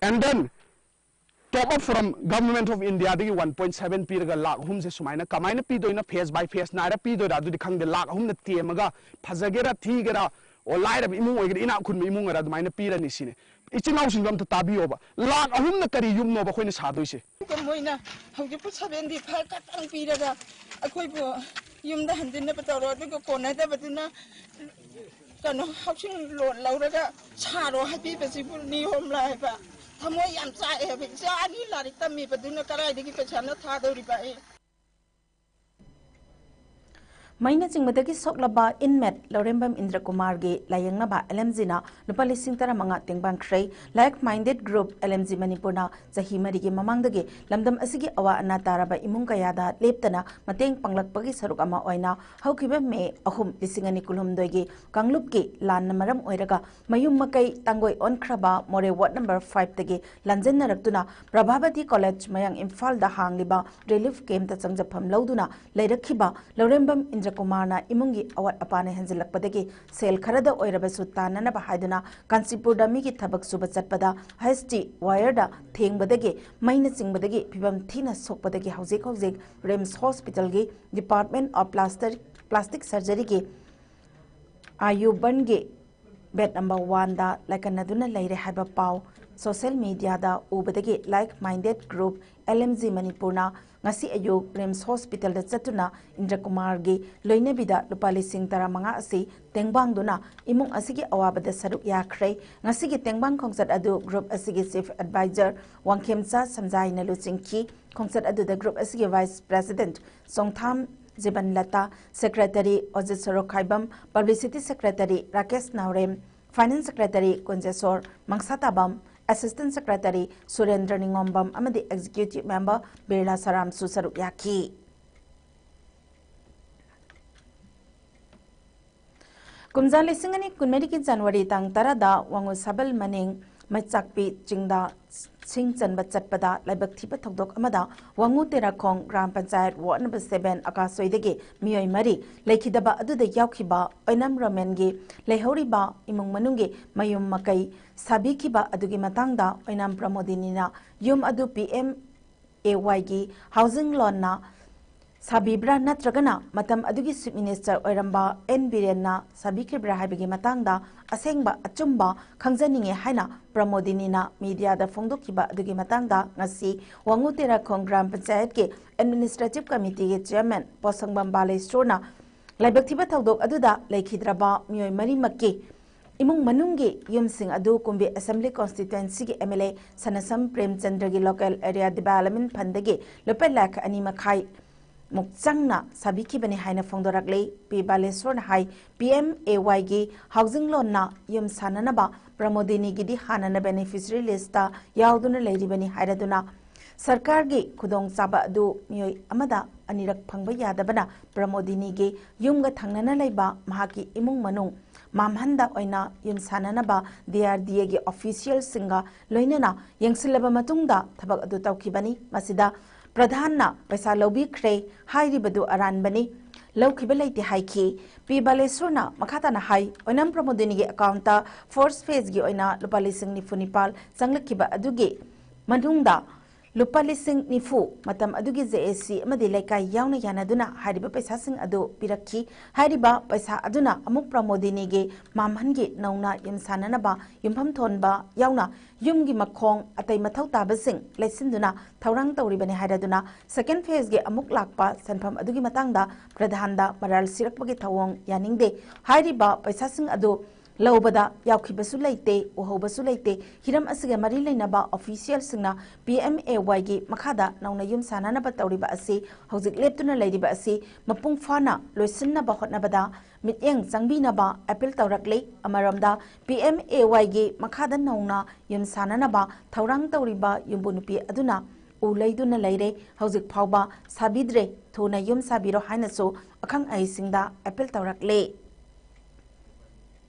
and then top up from Government of Indiaꯗꯒꯤ one point seven ꯄꯤꯔꯒ ꯂꯥꯛ ꯑꯍꯨꯝꯁꯦ ꯁꯨꯃꯥꯏꯅ ꯀꯃꯥꯏꯅ ꯄꯤꯗꯣꯏꯅꯣ? Phase by phase ꯅꯥꯏꯔ ꯄꯤꯗꯣꯏꯔꯥ? ꯑꯗꯨꯗꯤ ꯈꯪꯗꯦ꯫ ꯂꯥꯛ ꯑꯍꯨꯝꯅ ꯇꯦꯝꯃꯒ ꯐꯖꯒꯦꯔꯥ ꯊꯤꯒꯦꯔꯥ, ꯑꯣ, ꯂꯥꯏꯔꯕ ꯏꯃꯨꯡ ꯑꯣꯏꯒꯦꯔꯥ ꯏꯅꯥꯛ ꯈꯨꯟꯕ ꯏꯃꯨꯡ ꯑꯣꯏꯒꯦꯔꯥ ꯑꯗꯨꯃꯥꯏꯅ ꯄꯤꯔꯅꯤ ꯁꯤꯅꯤ꯫ ꯏꯆꯤꯜ ꯏꯅꯥꯎꯁꯤꯡꯗꯣ ꯑꯝꯇ ꯇꯥꯕꯤꯌꯣꯕ꯫ ꯂꯥꯛ ꯑꯍꯨꯝꯅ ꯀꯔꯤ ꯌꯨꯝꯅꯣꯕ ꯑꯩꯈꯣꯏꯅ ꯁꯥꯗꯣꯏꯁꯦ? ꯑꯗꯨꯒ ꯃꯣꯏꯅ ꯍꯧꯖꯤꯛꯄꯨ seventy five ꯈꯛꯇꯪ ꯄꯤꯔꯒ ꯑꯩꯈꯣꯏꯕꯨ ꯌꯨꯝꯗ ꯍꯟꯖꯤꯟꯅꯕ ꯇꯧꯔꯣ, ꯑꯗꯨꯒ ꯀꯣꯟꯅꯗꯕꯗꯨꯅ ꯀꯩꯅꯣ housing loan ꯂꯧꯔꯒ ꯁꯥꯔꯣ ꯍꯥꯏꯕꯤꯕꯁꯤꯕꯨ ꯅꯤꯌꯣꯝ ꯂꯥꯏꯕ ꯊꯃꯣꯏ ꯌꯥꯝ ꯆꯥꯛꯑꯦ ꯍꯥꯏꯕ꯫ ꯏꯆꯥ ꯑꯅꯤ ꯂꯥꯏꯔꯤꯛ ꯇꯝꯃꯤꯕꯗꯨꯅ ꯀꯗꯥꯏꯗꯒꯤ ꯄꯩꯁꯥꯅ ꯊꯥꯗꯧꯔꯤꯕ ꯑꯩ? ꯃꯩꯅ ꯆꯤꯡꯕꯗꯒꯤ ꯁꯣꯛꯂꯕ inmate ꯂꯧꯔꯦꯝꯕꯝ ꯏꯟꯗ꯭ꯔ ꯀꯨꯃꯥꯔꯒꯤ ꯂꯥꯌꯦꯡꯅꯕ L M Gꯅ ꯂꯨꯄꯥ ꯂꯤꯁꯤꯡ ꯇꯔꯥꯃꯉꯥ ꯇꯦꯡꯕꯥꯡꯈ꯭ꯔꯦ꯫ Like Minded Group L M G ꯃꯅꯤꯄꯨꯔꯅ ꯆꯍꯤ ꯃꯔꯤꯒꯤ ꯃꯃꯥꯡꯗꯒꯤ ꯂꯝꯗꯝ ꯑꯁꯤꯒꯤ ꯑꯋꯥ ꯑꯅꯥ ꯇꯥꯔꯕ ꯏꯃꯨꯡ ꯀꯌꯥꯗ ꯂꯦꯞꯇꯅ ꯃꯇꯦꯡ ꯄꯥꯡꯂꯛꯄꯒꯤ ꯁꯔꯨꯛ ꯑꯃ ꯑꯣꯏꯅ ꯍꯧꯈꯤꯕ ꯃꯦ ꯑꯍꯨꯝ, ꯂꯤꯁꯤꯡ ꯑꯅꯤ ꯀꯨꯟꯍꯨꯝꯗꯣꯏꯒꯤ ꯀꯥꯡꯂꯨꯞꯀꯤ ꯂꯥꯟꯅ ꯃꯔꯝ ꯑꯣꯏꯔꯒ ꯃꯌꯨꯝ ꯃꯀꯩ ꯇꯥꯡꯒꯣꯏ ꯑꯣꯟꯈ꯭ꯔꯕ ꯃꯣꯔꯦ ward number fiveꯇꯒꯤ ꯂꯥꯟꯖꯦꯟꯅꯔꯛꯇꯨꯅ ꯄ꯭ꯔꯚꯥꯕꯇꯤ ꯀꯣꯂꯦꯖ ꯃꯌꯥꯡ ꯏꯝꯐꯥꯜꯗ ꯍꯥꯡꯂꯤꯕ relief campꯇ ꯆꯪꯖꯐꯝ ꯂꯧꯗꯨꯅ ꯂꯩꯔꯛꯈꯤꯕ ꯂꯧꯔꯦꯝꯕꯝ ꯏꯟꯗ꯭ꯔ ꯀꯨꯃꯥꯔꯅ ꯏꯃꯨꯡꯒꯤ ꯑꯋꯥꯠ ꯑꯄꯥꯅ ꯍꯦꯟꯖꯤꯜꯂꯛꯄꯗꯒꯤ ꯁꯦꯜ ꯈꯔꯗ ꯑꯣꯏꯔꯕꯁꯨ ꯇꯥꯟꯅꯅꯕ ꯍꯥꯏꯗꯨꯅ ꯀꯥꯟꯆꯤꯄꯨꯔꯗ ꯃꯤꯒꯤ ꯊꯕꯛ ꯁꯨꯕ ꯆꯠꯄꯗ ꯍꯩꯁ ꯇꯤ ꯋꯥꯌꯔꯗ ꯊꯦꯡꯕꯗꯒꯤ ꯃꯩꯅ ꯆꯤꯡꯕꯗꯒꯤ ꯐꯤꯕꯝ ꯊꯤꯅ ꯁꯣꯛꯄꯗꯒꯤ ꯍꯧꯖꯤꯛ ꯍꯧꯖꯤꯛ ꯔꯤꯝꯁ ꯍꯣꯁꯄꯤꯇꯥꯜꯒꯤ ꯗꯤꯄꯥꯔꯠꯃꯦꯟ ꯑꯣꯐ ꯄ꯭ꯂꯥꯁꯇꯔ ꯄ꯭ꯂꯥꯁꯇꯤꯛ ꯁꯔꯖꯔꯤꯒꯤ ꯑꯥꯌꯨꯕꯟꯒꯤ ꯕꯦꯗ ꯅꯝꯕꯔ ꯋꯥꯟꯗ ꯂꯥꯏꯀꯠꯅꯗꯨꯅ ꯂꯩꯔꯦ ꯍꯥꯏꯕ ꯄꯥꯎ ꯁꯣꯁꯤꯌꯦꯜ ꯃꯤꯗꯤꯌꯥꯗ ꯎꯕꯗꯒꯤ like minded group L M G ꯃꯅꯤꯄꯨꯔꯅ ꯉꯁꯤ ꯑꯌꯨꯛ ꯔꯤꯝꯁ ꯍꯣꯁꯄꯤꯇꯥꯜꯗ ꯆꯠꯇꯨꯅ ꯏꯟꯗ꯭ꯔꯀꯨꯃꯥꯔꯒꯤ ꯂꯣꯏꯅꯕꯤꯗ ꯂꯨꯄꯥ ꯂꯤꯁꯤꯡ ꯇꯔꯥꯃꯉꯥ ꯑꯁꯤ ꯇꯦꯡꯕꯥꯡꯗꯨꯅ ꯏꯃꯨꯡ ꯑꯁꯤꯒꯤ ꯑꯋꯥꯕꯗ ꯁꯔꯨꯛ ꯌꯥꯈ꯭ꯔꯦ꯫ ꯉꯁꯤꯒꯤ ꯇꯦꯡꯕꯥꯡ ꯈꯣꯡꯆꯠ ꯑꯗꯨ ꯒ꯭ꯔꯨꯞ ꯑꯁꯤꯒꯤ ꯆꯤꯐ ꯑꯦꯗꯚꯥꯏꯖꯔ ꯋꯥꯡꯈꯦꯝꯆꯥ ꯁꯝꯖꯥꯏꯅ ꯂꯨꯆꯤꯡꯈꯤ꯫ ꯈꯣꯡꯆꯠ ꯑꯗꯨꯗ ꯒ꯭ꯔꯨꯞ ꯑꯁꯤꯒꯤ vice president Chongtham Jibanlata, secretary Ojit Sorokhaibam, publicity secretary Rakesh Naorem, finance secretary Kunjesor Mangshatabam, assistant secretary Surendra Ningombam ꯑꯃꯗꯤ ꯑꯦꯛꯖꯤꯀ꯭ꯌꯨꯇꯤꯚ ꯃꯦꯝꯕꯔ ꯕꯤꯔꯂꯥ ꯁꯔꯥꯝꯁꯨ ꯁꯔꯨꯛ ꯌꯥꯈꯤ꯫ ꯀꯨꯝꯖꯥ ꯂꯤꯁꯤꯡ ꯑꯅꯤ ꯀꯨꯟꯃꯔꯤꯒꯤ ꯖꯅꯋꯥꯔꯤ ꯇꯥꯡ ꯇꯔꯥꯗ ꯋꯥꯉꯨ ꯁꯥꯕꯜ ꯃꯅꯤꯡ ꯃꯩꯆꯥꯛꯄꯤ ꯆꯤꯡꯗ ꯁꯤꯡ ꯆꯟꯕ ꯆꯠꯄꯗ ꯂꯥꯏꯕꯛ ꯊꯤꯕ ꯊꯧꯗꯣꯛ ꯑꯃꯗ Wangoo Terakhong gram panchayat ward number seven ꯑꯀꯥꯁꯣꯏꯗꯒꯤ ꯃꯤꯑꯣꯏ ꯃꯔꯤ ꯂꯩꯈꯤꯗꯕ ꯑꯗꯨꯗ ꯌꯥꯎꯈꯤꯕ ꯑꯣꯏꯅꯥꯝ ꯔꯣꯃꯦꯟꯒꯤ ꯂꯩꯍꯧꯔꯤꯕ ꯏꯃꯨꯡ ꯃꯅꯨꯡꯒꯤ ꯃꯌꯨꯝ ꯃꯀꯩ ꯁꯥꯕꯤꯈꯤꯕ ꯑꯗꯨꯒꯤ ꯃꯇꯥꯡꯗ ꯑꯣꯏꯅꯥꯝ ꯄ꯭ꯔꯃꯣꯗꯤꯅꯤꯅ ꯌꯨꯝ ꯑꯗꯨ ꯄꯤ ꯑꯦꯝ ꯑꯦ ꯋꯥꯏꯒꯤ ꯍꯥꯎꯁꯤꯡ ꯂꯣꯟꯅ ꯁꯥꯕꯤꯕ꯭ꯔꯥ ꯅꯠꯇ꯭ꯔꯒꯅ ꯃꯇꯝ ꯑꯗꯨꯒꯤ ꯆꯤꯐ ꯃꯤꯅꯤꯁꯇꯔ ꯑꯣꯏꯔꯝꯕ ꯑꯦꯟ ꯕꯤꯔꯦꯟꯅ ꯁꯥꯕꯤꯈꯤꯕ꯭ꯔꯥ ꯍꯥꯏꯕꯒꯤ ꯃꯇꯥꯡꯗ ꯑꯁꯦꯡꯕ ꯑꯆꯨꯝꯕ ꯈꯪꯖꯅꯤꯡꯉꯦ ꯍꯥꯏꯅ ꯄ꯭ꯔꯃꯣꯗꯤꯅꯤꯅ ꯃꯤꯗꯤꯌꯥꯗ ꯐꯣꯡꯗꯣꯛꯈꯤꯕ ꯑꯗꯨꯒꯤ ꯃꯇꯥꯡꯗ ꯉꯁꯤ ꯋꯥꯉꯨ ꯇꯦꯔꯥꯈꯣꯡ ꯒ꯭ꯔꯥꯝ ꯄꯟꯆꯥꯌꯠꯀꯤ ꯑꯦꯗꯃꯤꯅꯤꯁꯇ꯭ꯔꯦꯇꯤꯚ ꯀꯃꯤꯇꯤꯒꯤ ꯆꯤꯌꯔꯃꯦꯟ ꯄꯣꯠꯁꯪꯕꯝ ꯕꯥꯂꯦꯁꯣꯔꯅ ꯂꯥꯏꯕꯛ ꯊꯤꯕ ꯊꯧꯗꯣꯛ ꯑꯗꯨꯗ ꯂꯩꯈꯤꯗ꯭ꯔꯕ ꯃꯤꯑꯣꯏ ꯃꯔꯤꯃꯛꯀꯤ ꯏꯃꯨꯡ ꯃꯅꯨꯡꯒꯤ ꯌꯨꯝꯁꯤꯡ ꯑꯗꯨ ꯀꯨꯝꯕꯤ ꯑꯦꯁꯦꯝꯕ꯭ꯂꯤ ꯀꯣꯟꯁꯇꯤꯇ꯭ꯋꯦꯟꯁꯤꯒꯤ ꯑꯦꯝ ꯑꯦꯜ ꯑꯦ ꯁꯅꯁꯝ ꯄ꯭ꯔꯦꯝꯆꯟꯗ꯭ꯔꯒꯤ ꯂꯣꯀꯦꯜ ꯑꯦꯔꯤꯌꯥ ꯗꯤꯕꯦꯂꯞꯃꯦꯟ ꯐꯟꯗꯒꯤ ꯂꯨꯄꯥ ꯂꯥꯈ ꯑꯅꯤ ꯃꯈꯥꯏ ꯃꯨꯛ ꯆꯪꯅ ꯁꯥꯕꯤꯈꯤꯕꯅꯤ ꯍꯥꯏꯅ ꯐꯣꯡꯗꯣꯔꯛꯂꯤ꯫ ꯄꯤ ꯕꯥꯂꯦꯁꯣꯔꯅ ꯍꯥꯏ, ꯄꯤ ꯑꯦꯝ ꯑꯦ ꯋꯥꯏꯒꯤ ꯍꯥꯎꯁꯤꯡ ꯂꯣꯟꯅ ꯌꯨꯝ ꯁꯥꯅꯅꯕ ꯄ꯭ꯔꯃꯣꯗꯤꯅꯤꯒꯤꯗꯤ ꯍꯥꯟꯅꯅ ꯕꯦꯅꯤꯐꯤꯁꯔꯤ ꯂꯤꯁꯇ ꯌꯥꯎꯗꯨꯅ ꯂꯩꯔꯤꯕꯅꯤ ꯍꯥꯏꯔꯗꯨꯅ, ꯁꯔꯀꯥꯔꯒꯤ ꯈꯨꯗꯣꯡꯆꯥꯕ ꯑꯗꯨ ꯃꯤꯑꯣꯏ ꯑꯃꯗ ꯑꯅꯤꯔꯛ ꯐꯪꯕ ꯌꯥꯗꯕꯅ ꯄ꯭ꯔꯃꯣꯗꯤꯅꯤꯒꯤ ꯌꯨꯝꯒ ꯊꯪꯅꯅ ꯂꯩꯕ ꯃꯍꯥꯛꯀꯤ ꯏꯃꯨꯡ ꯃꯅꯨꯡ ꯃꯥꯝꯍꯟꯗ ꯑꯣꯏꯅ ꯌꯨꯝ ꯁꯥꯅꯅꯕ ꯗꯤ ꯑꯥꯔ ꯗꯤ ꯑꯦꯒꯤ ꯑꯣꯐꯤꯁꯤꯌꯦꯜꯁꯤꯡꯒ ꯂꯣꯏꯅꯅ ꯌꯦꯡꯁꯤꯜꯂꯕ ꯃꯇꯨꯡꯗ ꯊꯕꯛ ꯑꯗꯨ ꯇꯧꯈꯤꯕꯅꯤ꯫ ꯃꯁꯤꯗ ꯄ꯭ꯔꯙꯥꯟꯅ ꯄꯩꯁꯥ ꯂꯧꯕꯤꯈ꯭ꯔꯦ ꯍꯥꯏꯔꯤꯕꯗꯨ ꯑꯔꯥꯟꯕꯅꯤ꯫ ꯂꯧꯈꯤꯕ ꯂꯩꯇꯦ ꯍꯥꯏꯈꯤ꯫ ꯄꯤ ꯕꯥꯂꯦꯁꯣꯔꯅ ꯃꯈꯥ ꯇꯥꯅ ꯍꯥꯏ, ꯑꯣꯏꯅꯥꯝ ꯄ꯭ꯔꯃꯣꯗꯤꯅꯤꯒꯤ ꯑꯦꯀꯥꯎꯟꯇ ꯐꯥꯔꯁ ꯐꯦꯖꯒꯤ ꯑꯣꯏꯅ ꯂꯨꯄꯥ ꯂꯤꯁꯤꯡ ꯅꯤꯐꯨ ꯅꯤꯄꯥꯜ ꯆꯪꯂꯛꯈꯤꯕ ꯑꯗꯨꯒꯤ ꯃꯅꯨꯡꯗ ꯂꯨꯄꯥ ꯂꯤꯁꯤꯡ ꯅꯤꯐꯨ ꯃꯇꯝ ꯑꯗꯨꯒꯤ ꯖꯦ ꯑꯦ ꯁꯤ ꯑꯃꯗꯤ ꯂꯩꯀꯥꯏ ꯌꯥꯎꯅ ꯌꯥꯅꯗꯨꯅ ꯍꯥꯏꯔꯤꯕ ꯄꯩꯁꯥꯁꯤꯡ ꯑꯗꯨ ꯄꯤꯔꯛꯈꯤ꯫ ꯍꯥꯏꯔꯤꯕ ꯄꯩꯁꯥ ꯑꯗꯨꯅ ꯑꯃꯨꯛ ꯄ꯭ꯔꯃꯣꯗꯤꯅꯤꯒꯤ ꯃꯥꯝꯍꯟꯒꯤ ꯅꯧꯅ ꯌꯨꯝ ꯁꯥꯅꯅꯕ ꯌꯨꯝꯐꯝ ꯊꯣꯟꯕ ꯌꯥꯎꯅ ꯌꯨꯝꯒꯤ ꯃꯈꯣꯡ ꯑꯇꯩ ꯃꯊꯧ ꯇꯥꯕꯁꯤꯡ ꯂꯩꯁꯤꯟꯗꯨꯅ ꯊꯧꯔꯥꯡ ꯇꯧꯔꯤꯕꯅꯤ ꯍꯥꯏꯔꯗꯨꯅ, ꯁꯦꯀꯦꯟ ꯐꯦꯖꯒꯤ ꯑꯃꯨꯛ ꯂꯥꯛꯄ ꯁꯦꯟꯐꯝ ꯑꯗꯨꯒꯤ ꯃꯇꯥꯡꯗ ꯄ꯭ꯔꯙꯥꯟꯗ ꯃꯔꯥꯜ ꯁꯤꯔꯛꯄꯒꯤ ꯊꯧꯑꯣꯡ ꯌꯥꯅꯤꯡꯗꯦ꯫ ꯍꯥꯏꯔꯤꯕ ꯄꯩꯁꯥꯁꯤꯡ ꯑꯗꯨ ꯂꯧꯕꯗ ꯌꯥꯎꯈꯤꯕꯁꯨ ꯂꯩꯇꯦ, ꯎꯍꯧꯕꯁꯨ ꯂꯩꯇꯦ꯫ ꯍꯤꯔꯝ ꯑꯁꯤꯒ ꯃꯔꯤ ꯂꯩꯅꯕ ꯑꯣꯐꯤꯁꯤꯌꯦꯜꯁꯤꯡꯅ ꯄꯤ ꯑꯦꯝ ꯑꯦ ꯋꯥꯏꯒꯤ ꯃꯈꯥꯗ ꯅꯧꯅ ꯌꯨꯝ ꯁꯥꯅꯅꯕ ꯇꯧꯔꯤꯕ ꯑꯁꯤ ꯍꯧꯖꯤꯛ ꯂꯦꯞꯇꯨꯅ ꯂꯩꯔꯤꯕ ꯑꯁꯤ ꯃꯄꯨꯡ ꯐꯥꯅ ꯂꯣꯏꯁꯤꯟꯅꯕ ꯍꯣꯠꯅꯕꯗ ꯃꯤꯠꯌꯦꯡ ꯆꯪꯕꯤꯅꯕ ꯑꯄꯤꯜ ꯇꯧꯔꯛꯂꯤ꯫ ꯑꯃꯔꯣꯝꯗ, ꯄꯤ ꯑꯦꯝ ꯑꯦ ꯋꯥꯏꯒꯤ ꯃꯈꯥꯗ ꯅꯧꯅ ꯌꯨꯝ ꯁꯥꯅꯅꯕ ꯊꯧꯔꯥꯡ ꯇꯧꯔꯤꯕ ꯌꯨꯝꯕꯨ ꯅꯨꯄꯤ ꯑꯗꯨꯅ ꯎ ꯂꯩꯗꯨꯅ ꯂꯩꯔꯦ, ꯍꯧꯖꯤꯛ ꯐꯥꯎꯕ ꯁꯥꯕꯤꯗ꯭ꯔꯦ, ꯊꯨꯅ ꯌꯨꯝ ꯁꯥꯕꯤꯔꯣ ꯍꯥꯏꯅꯁꯨ ꯑꯈꯪ ꯑꯍꯩꯁꯤꯡꯗ ꯑꯄꯤꯜ ꯇꯧꯔꯛꯂꯤ꯫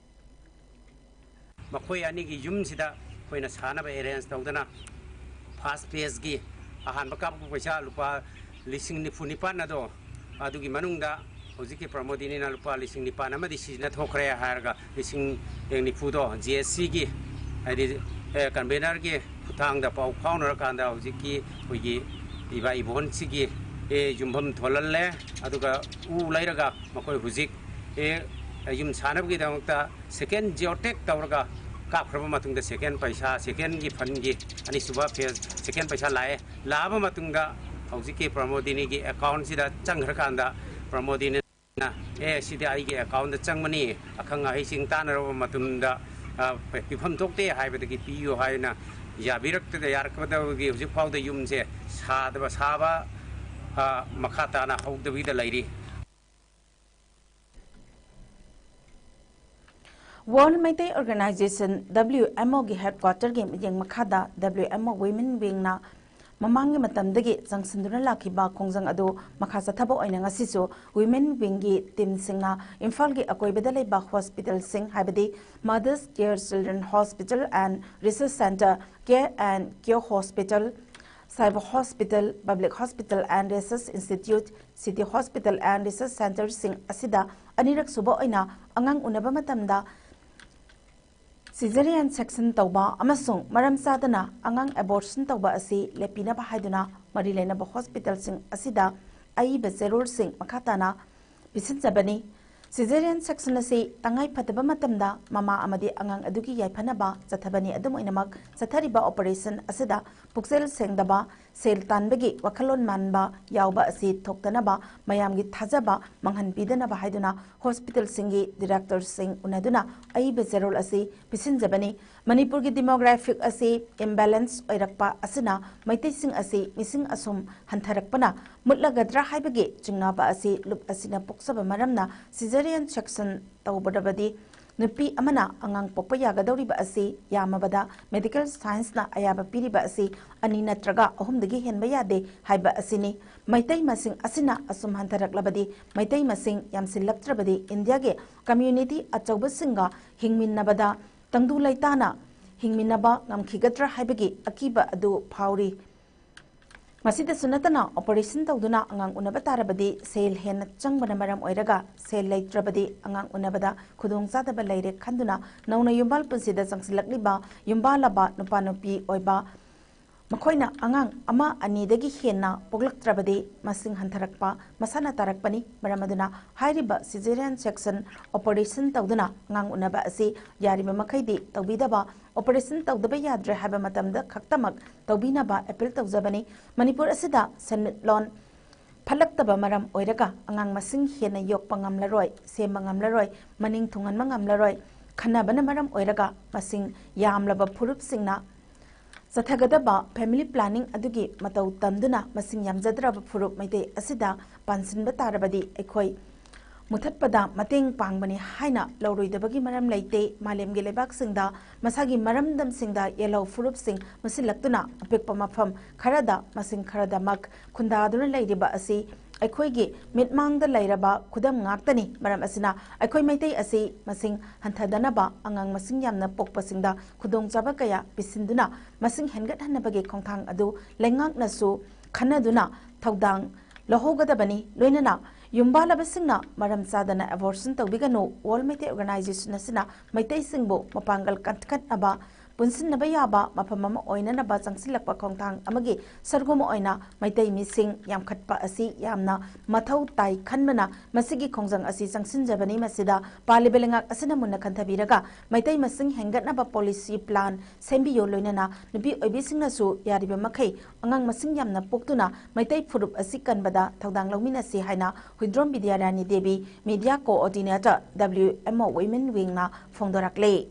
ꯃꯈꯣꯏ ꯑꯅꯤꯒꯤ ꯌꯨꯝꯁꯤꯗ ꯑꯩꯈꯣꯏꯅ ꯁꯥꯅꯕ ꯑꯦꯔꯦꯟꯖ ꯇꯧꯗꯅ, ꯐꯥꯔꯁ ꯐꯦꯖꯀꯤ ꯑꯍꯥꯟꯕ ꯀꯥꯞꯄ ꯄꯩꯁꯥ ꯂꯨꯄꯥ ꯂꯤꯁꯤꯡ ꯅꯤꯐꯨ ꯅꯤꯄꯥꯟ ꯑꯗꯣ, ꯑꯗꯨꯒꯤ ꯃꯅꯨꯡꯗ ꯍꯧꯖꯤꯛꯀꯤ ꯄ꯭ꯔꯃꯣꯗꯤꯅꯤꯅ ꯂꯨꯄꯥ ꯂꯤꯁꯤꯡ ꯅꯤꯄꯥꯟ ꯑꯃꯗꯤ ꯁꯤꯖꯤꯟꯅꯊꯣꯛꯈ꯭ꯔꯦ ꯍꯥꯏꯔꯒ, ꯂꯤꯁꯤꯡ ꯅꯤꯐꯨꯗꯣ ꯖꯦ ꯑꯦꯁ ꯁꯤꯒꯤ, ꯍꯥꯏꯗꯤ, ꯑꯦ, ꯀꯟꯚꯦꯅꯔꯒꯤ ꯈꯨꯠꯊꯥꯡꯗ ꯄꯥꯎ ꯐꯥꯎꯅꯔꯀꯥꯟꯗ ꯍꯧꯖꯤꯛꯀꯤ ꯑꯩꯈꯣꯏꯒꯤ ꯏꯕꯥ ꯏꯕꯣꯟꯁꯤꯒꯤ, ꯑꯦ, ꯌꯨꯝꯐꯝ ꯊꯣꯜꯍꯜꯂꯦ꯫ ꯑꯗꯨꯒ ꯎ ꯂꯩꯔꯒ ꯃꯈꯣꯏ ꯍꯧꯖꯤꯛ, ꯑꯦ, ꯌꯨꯝ ꯁꯥꯅꯕꯒꯤꯗꯃꯛꯇ ꯁꯦꯀꯦꯟ ꯖꯤꯑꯣꯇꯦꯛ ꯇꯧꯔꯒ ꯀꯥꯞꯈ꯭ꯔꯕ ꯃꯇꯨꯡꯗ ꯁꯦꯀꯦꯟ ꯄꯩꯁꯥ, ꯁꯦꯀꯦꯟꯒꯤ ꯐꯟꯒꯤ ꯑꯅꯤꯁꯨꯕ ꯐꯦꯖ ꯁꯦꯀꯦꯟ ꯄꯩꯁꯥ ꯂꯥꯛꯑꯦ꯫ ꯂꯥꯛꯑꯕ ꯃꯇꯨꯡꯗ ꯍꯧꯖꯤꯛꯀꯤ ꯄ꯭ꯔꯃꯣꯗꯤꯅꯤꯒꯤ ꯑꯦꯀꯥꯎꯟꯁꯤꯗ ꯆꯪꯈ꯭ꯔꯀꯥꯟꯗ ꯄ꯭ꯔꯃꯣꯗꯤꯅꯤꯅ, "ꯑꯦ, ꯁꯤꯗꯤ ꯑꯩꯒꯤ ꯑꯦꯀꯥꯎꯟꯗ ꯆꯪꯕꯅꯤ", ꯑꯈꯪ ꯑꯍꯩꯁꯤꯡ ꯇꯥꯟꯅꯔꯕ ꯃꯇꯨꯡꯗ, ꯑ, ꯄꯤꯐꯝ ꯊꯣꯛꯇꯦ ꯍꯥꯏꯕꯗꯒꯤ ꯄꯤꯌꯨ ꯍꯥꯏꯅ ꯌꯥꯕꯤꯔꯛꯇꯗ, ꯌꯥꯔꯛꯀꯗꯕꯒꯤ ꯍꯧꯖꯤꯛ ꯐꯥꯎꯗ ꯌꯨꯝꯁꯦ ꯁꯥꯗꯕ, ꯁꯥꯕ, ꯑ, ꯃꯈꯥ ꯇꯥꯅ ꯍꯧꯗꯕꯤꯗ ꯂꯩꯔꯤ꯫ World Meitei organisation, W M ꯑꯣꯒꯤ ꯍꯦꯗꯀ꯭ꯋꯥꯇꯔꯒꯤ ꯃꯤꯠꯌꯦꯡ ꯃꯈꯥꯗ ꯗꯕ꯭ꯂꯤꯎ ꯑꯦꯝ ꯑꯣ ꯋꯤꯃꯦꯟ ꯋꯤꯡꯅ ꯃꯃꯥꯡꯒꯤ ꯃꯇꯝꯗꯒꯤ ꯆꯪꯁꯤꯟꯗꯨꯅ ꯂꯥꯛꯈꯤꯕ ꯈꯣꯡꯖꯪ ꯑꯗꯨ ꯃꯈꯥ ꯆꯠꯊꯕ ꯑꯣꯏꯅ ꯉꯁꯤꯁꯨ ꯋꯤꯃꯦꯟ ꯋꯤꯡꯒꯤ ꯇꯤꯝꯁꯤꯡꯅ ꯏꯝꯐꯥꯜꯒꯤ ꯑꯀꯣꯏꯕꯗ ꯂꯩꯕ ꯍꯣꯁꯄꯤꯇꯥꯜꯁꯤꯡ, ꯍꯥꯏꯕꯗꯤ Mothers Care Children Hospital and Research Centre, Care and Cure Hospital, ꯁꯥꯏꯕ hospital, public hospital and research institute, city hospital and research ꯁꯦꯟꯇꯔꯁꯤꯡ ꯑꯁꯤꯗ ꯑꯅꯤꯔꯛ ꯁꯨꯕ ꯑꯣꯏꯅ ꯑꯉꯥꯡ ꯎꯅꯕ ꯃꯇꯝꯗ cesarean section ꯇꯧꯕ ꯑꯃꯁꯨꯡ ꯃꯔꯝ ꯆꯥꯗꯅ ꯑꯉꯥꯡ abortion ꯇꯧꯕ ꯑꯁꯤ ꯂꯦꯞꯄꯤꯅꯕ ꯍꯥꯏꯗꯨꯅ ꯃꯔꯤ ꯂꯩꯅꯕ ꯍꯣꯁꯄꯤꯇꯥꯜꯁꯤꯡ ꯑꯁꯤꯗ ꯑꯏꯕ ꯆꯦꯔꯣꯜꯁꯤꯡ ꯃꯈꯥ ꯇꯥꯅ ꯄꯤꯁꯤꯟꯖꯕꯅꯤ꯫ Caesarean section ꯑꯁꯤ ꯇꯉꯥꯏ ꯐꯗꯕ ꯃꯇꯝꯗ ꯃꯃꯥ ꯑꯃꯗꯤ ꯑꯉꯥꯡ ꯑꯗꯨꯒꯤ ꯌꯥꯏꯐꯅꯕ ꯆꯠꯊꯕꯅꯤ꯫ ꯑꯗꯨꯝ ꯑꯣꯏꯅꯃꯛ, ꯆꯠꯊꯔꯤꯕ operation ꯑꯁꯤꯗ ꯄꯨꯛꯆꯦꯜ ꯁꯦꯡꯗꯕ, ꯁꯦꯜ ꯇꯥꯟꯕꯒꯤ ꯋꯥꯈꯜꯂꯣꯟ ꯃꯥꯟꯕ ꯌꯥꯎꯕ ꯑꯁꯤ ꯊꯣꯛꯇꯅꯕ ꯃꯌꯥꯝꯒꯤ ꯊꯥꯖꯕ ꯃꯥꯡꯍꯟ ꯄꯤꯗꯅꯕ ꯍꯥꯏꯗꯨꯅ ꯍꯣꯁꯄꯤꯇꯥꯜꯁꯤꯡꯒꯤ ꯗꯤꯔꯦꯛꯇꯔꯁꯤꯡ ꯎꯅꯗꯨꯅ ꯑꯏꯕ ꯆꯦꯔꯣꯜ ꯑꯁꯤ ꯄꯤꯁꯤꯟꯖꯕꯅꯤ꯫ ꯃꯅꯤꯄꯨꯔꯒꯤ demographic ꯑꯁꯤ imbalance ꯑꯣꯏꯔꯛꯄ ꯑꯁꯤꯅ ꯃꯩꯇꯩꯁꯤꯡ ꯑꯁꯤ ꯃꯤꯁꯤꯡ ꯑꯁꯨꯝ ꯍꯟꯊꯔꯛꯄꯅ ꯃꯨꯠꯂꯒꯗ꯭ꯔꯥ ꯍꯥꯏꯕꯒꯤ ꯆꯤꯡꯅꯕ ꯑꯁꯤ ꯂꯨꯞ ꯑꯁꯤꯅ ꯄꯣꯛꯆꯕ ꯃꯔꯝꯅ cesarean section ꯇꯧꯕꯗꯕꯗꯤ ꯅꯨꯄꯤ ꯑꯃꯅ ꯑꯉꯥꯡ ꯄꯣꯛꯄ ꯌꯥꯒꯗꯧꯔꯤꯕ ꯑꯁꯤ ꯌꯥꯝꯃꯕꯗ medical scienceꯅ ꯑꯌꯥꯕ ꯄꯤꯔꯤꯕ ꯑꯁꯤ ꯑꯅꯤ ꯅꯠꯇ꯭ꯔꯒ ꯑꯍꯨꯝꯗꯒꯤ ꯍꯦꯟꯕ ꯌꯥꯗꯦ ꯍꯥꯏꯕ ꯑꯁꯤꯅꯤ꯫ ꯃꯩꯇꯩ ꯃꯁꯤꯡ ꯑꯁꯤꯅ ꯑꯁꯨꯝ ꯍꯟꯊꯔꯛꯂꯕꯗꯤ, ꯃꯩꯇꯩ ꯃꯁꯤꯡ ꯌꯥꯝꯁꯤꯜꯂꯛꯇ꯭ꯔꯕꯗꯤ ꯏꯟꯗꯤꯌꯥꯒꯤ community ꯑꯆꯧꯕꯁꯤꯡꯒ ꯍꯤꯡꯃꯤꯟꯅꯕꯗ ꯇꯪꯗꯨ ꯂꯩꯇꯥꯅ ꯍꯤꯡꯃꯤꯟꯅꯕ ꯉꯝꯈꯤꯒꯗ꯭ꯔꯥ ꯍꯥꯏꯕꯒꯤ ꯑꯀꯤꯕ ꯑꯗꯨ ꯐꯥꯎꯔꯤ꯫ ꯃꯁꯤꯗꯁꯨ ꯅꯠꯇꯅ, operation ꯇꯧꯗꯨꯅ ꯑꯉꯥꯡ ꯎꯅꯕ ꯇꯥꯔꯕꯗꯤ ꯁꯦꯜ ꯍꯦꯟꯅ ꯆꯪꯕꯅ ꯃꯔꯝ ꯑꯣꯏꯔꯒ ꯁꯦꯜ ꯂꯩꯇ꯭ꯔꯕꯗꯤ ꯑꯉꯥꯡ ꯎꯅꯕꯗ ꯈꯨꯗꯣꯡꯆꯥꯗꯕ ꯂꯩꯔꯦ ꯈꯟꯗꯨꯅ ꯅꯧꯅ ꯌꯨꯝꯕꯥꯜ ꯄꯨꯟꯁꯤꯗ ꯆꯪꯁꯤꯜꯂꯛꯂꯤꯕ ꯌꯨꯝꯕꯥꯜꯂꯕ ꯅꯨꯄꯥ ꯅꯨꯄꯤ ꯑꯣꯏꯕ ꯃꯈꯣꯏꯅ ꯑꯉꯥꯡ ꯑꯃ ꯑꯅꯤꯗꯒꯤ ꯍꯦꯟꯅ ꯄꯣꯛꯂꯛꯇ꯭ꯔꯕꯗꯤ ꯃꯁꯤꯡ ꯍꯟꯊꯔꯛꯄ ꯃꯁꯥꯅ ꯇꯥꯔꯛꯄꯅꯤ꯫ ꯃꯔꯝ ꯑꯗꯨꯅ ꯍꯥꯏꯔꯤꯕ cesarean section operation ꯇꯧꯗꯨꯅ ꯑꯉꯥꯡ ꯎꯅꯕ ꯑꯁꯤ ꯌꯥꯔꯤꯕ ꯃꯈꯩꯗꯤ ꯇꯧꯕꯤꯗꯕ, operation ꯇꯧꯗꯕ ꯌꯥꯗ꯭ꯔꯦ ꯍꯥꯏꯕ ꯃꯇꯝꯗ ꯈꯛꯇꯃꯛ ꯇꯧꯕꯤꯅꯕ appeal ꯇꯧꯖꯕꯅꯤ꯫ ꯃꯅꯤꯄꯨꯔ ꯑꯁꯤꯗ ꯁꯦꯟꯃꯤꯠꯂꯣꯟ ꯐꯠꯂꯛꯇꯕ ꯃꯔꯝ ꯑꯣꯏꯔꯒ ꯑꯉꯥꯡ ꯃꯁꯤꯡ ꯍꯦꯟꯅ ꯌꯣꯛꯄ ꯉꯝꯂꯔꯣꯏ, ꯁꯦꯝꯕ ꯉꯝꯂꯔꯣꯏ, ꯃꯅꯤꯡ ꯊꯨꯡꯍꯟꯕ ꯉꯝꯂꯔꯣꯏ꯫ ꯈꯟꯅꯕꯅ ꯃꯔꯝ ꯑꯣꯏꯔꯒ ꯃꯁꯤꯡ ꯌꯥꯝꯂꯕ ꯐꯨꯔꯨꯞꯁꯤꯡꯅ ꯆꯠꯊꯒꯗꯕ family planning ꯑꯗꯨꯒꯤ ꯃꯇꯧ ꯇꯝꯗꯨꯅ ꯃꯁꯤꯡ ꯌꯥꯝꯖꯗ꯭ꯔꯕ ꯐꯨꯔꯨꯞ ꯃꯩꯇꯩ ꯑꯁꯤꯗ ꯄꯥꯟꯁꯤꯟꯕ ꯇꯥꯔꯕꯗꯤ ꯑꯩꯈꯣꯏ ꯃꯨꯊꯠꯄꯗ ꯃꯇꯦꯡ ꯄꯥꯡꯕꯅꯤ ꯍꯥꯏꯅ ꯂꯧꯔꯣꯏꯗꯕꯒꯤ ꯃꯔꯝ ꯂꯩꯇꯦ꯫ ꯃꯥꯂꯦꯝꯒꯤ ꯂꯩꯕꯥꯛꯁꯤꯡꯗ ꯃꯁꯥꯒꯤ ꯃꯔꯝꯗꯝꯁꯤꯡꯗ ꯌꯦꯜꯍꯧ ꯐꯨꯔꯨꯞꯁꯤꯡ ꯃꯨꯠꯁꯤꯜꯂꯛꯇꯨꯅ ꯑꯄꯤꯛꯄ ꯃꯐꯝ ꯈꯔꯗ ꯃꯁꯤꯡ ꯈꯔꯗꯃꯛ ꯈꯨꯟꯗꯥꯗꯨꯅ ꯂꯩꯔꯤꯕ ꯑꯁꯤ ꯑꯩꯈꯣꯏꯒꯤ ꯃꯤꯠꯃꯥꯡꯗ ꯂꯩꯔꯕ ꯈꯨꯗꯝ ꯉꯥꯛꯇꯅꯤ꯫ ꯃꯔꯝ ꯑꯁꯤꯅ ꯑꯩꯈꯣꯏ ꯃꯩꯇꯩ ꯑꯁꯤ ꯃꯁꯤꯡ ꯍꯟꯊꯗꯅꯕ ꯑꯉꯥꯡ ꯃꯁꯤꯡ ꯌꯥꯝꯅ ꯄꯣꯛꯄꯁꯤꯡꯗ ꯈꯨꯗꯣꯡꯆꯥꯕ ꯀꯌꯥ ꯄꯤꯁꯤꯟꯗꯨꯅ ꯃꯁꯤꯡ ꯍꯦꯟꯒꯠꯍꯟꯅꯕꯒꯤ ꯈꯣꯡꯊꯥꯡ ꯑꯗꯨ ꯂꯩꯉꯥꯛꯅꯁꯨ ꯈꯟꯅꯗꯨꯅ ꯊꯧꯗꯥꯡ ꯂꯧꯍꯧꯒꯗꯕꯅꯤ꯫ ꯂꯣꯏꯅꯅ ꯌꯨꯝꯕꯥꯜꯂꯕꯁꯤꯡꯅ ꯃꯔꯝ ꯆꯥꯗꯅ abortion ꯇꯧꯕꯤꯒꯅꯨ꯫ World Meitei Organization ꯑꯁꯤꯅ ꯃꯩꯇꯩꯁꯤꯡꯕꯨ ꯃꯄꯥꯡꯒꯜ ꯀꯟꯈꯠꯅꯕ ꯄꯨꯟꯁꯤꯟꯅꯕ ꯌꯥꯕ ꯃꯐꯝ ꯑꯃ ꯑꯣꯏꯅꯅꯕ ꯆꯪꯁꯤꯜꯂꯛꯄ ꯈꯣꯡꯊꯥꯡ ꯑꯃꯒꯤ ꯁꯔꯨꯛ ꯑꯃ ꯑꯣꯏꯅ ꯃꯩꯇꯩ ꯃꯤꯁꯤꯡ ꯌꯥꯝꯈꯠꯄ ꯑꯁꯤ ꯌꯥꯝꯅ ꯃꯊꯧ ꯇꯥꯏ ꯈꯟꯕꯅ ꯃꯁꯤꯒꯤ ꯈꯣꯡꯖꯪ ꯑꯁꯤ ꯆꯪꯁꯤꯟꯖꯕꯅꯤ꯫ ꯃꯁꯤꯗ ꯄꯥꯜꯂꯤꯕ ꯂꯩꯉꯥꯛ ꯑꯁꯤꯅ ꯃꯨꯟꯅ ꯈꯟꯊꯕꯤꯔꯒ ꯃꯩꯇꯩ ꯃꯁꯤꯡ ꯍꯦꯟꯒꯠꯅꯕ policy plan ꯁꯦꯝꯕꯤꯌꯨ꯫ ꯂꯣꯏꯅꯅ ꯅꯨꯄꯤ ꯑꯣꯏꯕꯤꯁꯤꯡꯅꯁꯨ ꯌꯥꯔꯤꯕ ꯃꯈꯩ ꯑꯉꯥꯡ ꯃꯁꯤꯡ ꯌꯥꯝꯅ ꯄꯣꯛꯇꯨꯅ ꯃꯩꯇꯩ ꯐꯨꯔꯨꯞ ꯑꯁꯤ ꯀꯟꯕꯗ ꯊꯧꯗꯥꯡ ꯂꯧꯃꯤꯟꯅꯁꯤ ꯍꯥꯏꯅ ꯍꯨꯏꯗ꯭ꯔꯣꯝ ꯕꯤꯗ꯭ꯌꯥꯔꯥꯅꯤ Devi, Media Coordinator, W M O Women Wing ꯅ ꯐꯣꯡꯗꯣꯔꯛꯂꯦ꯫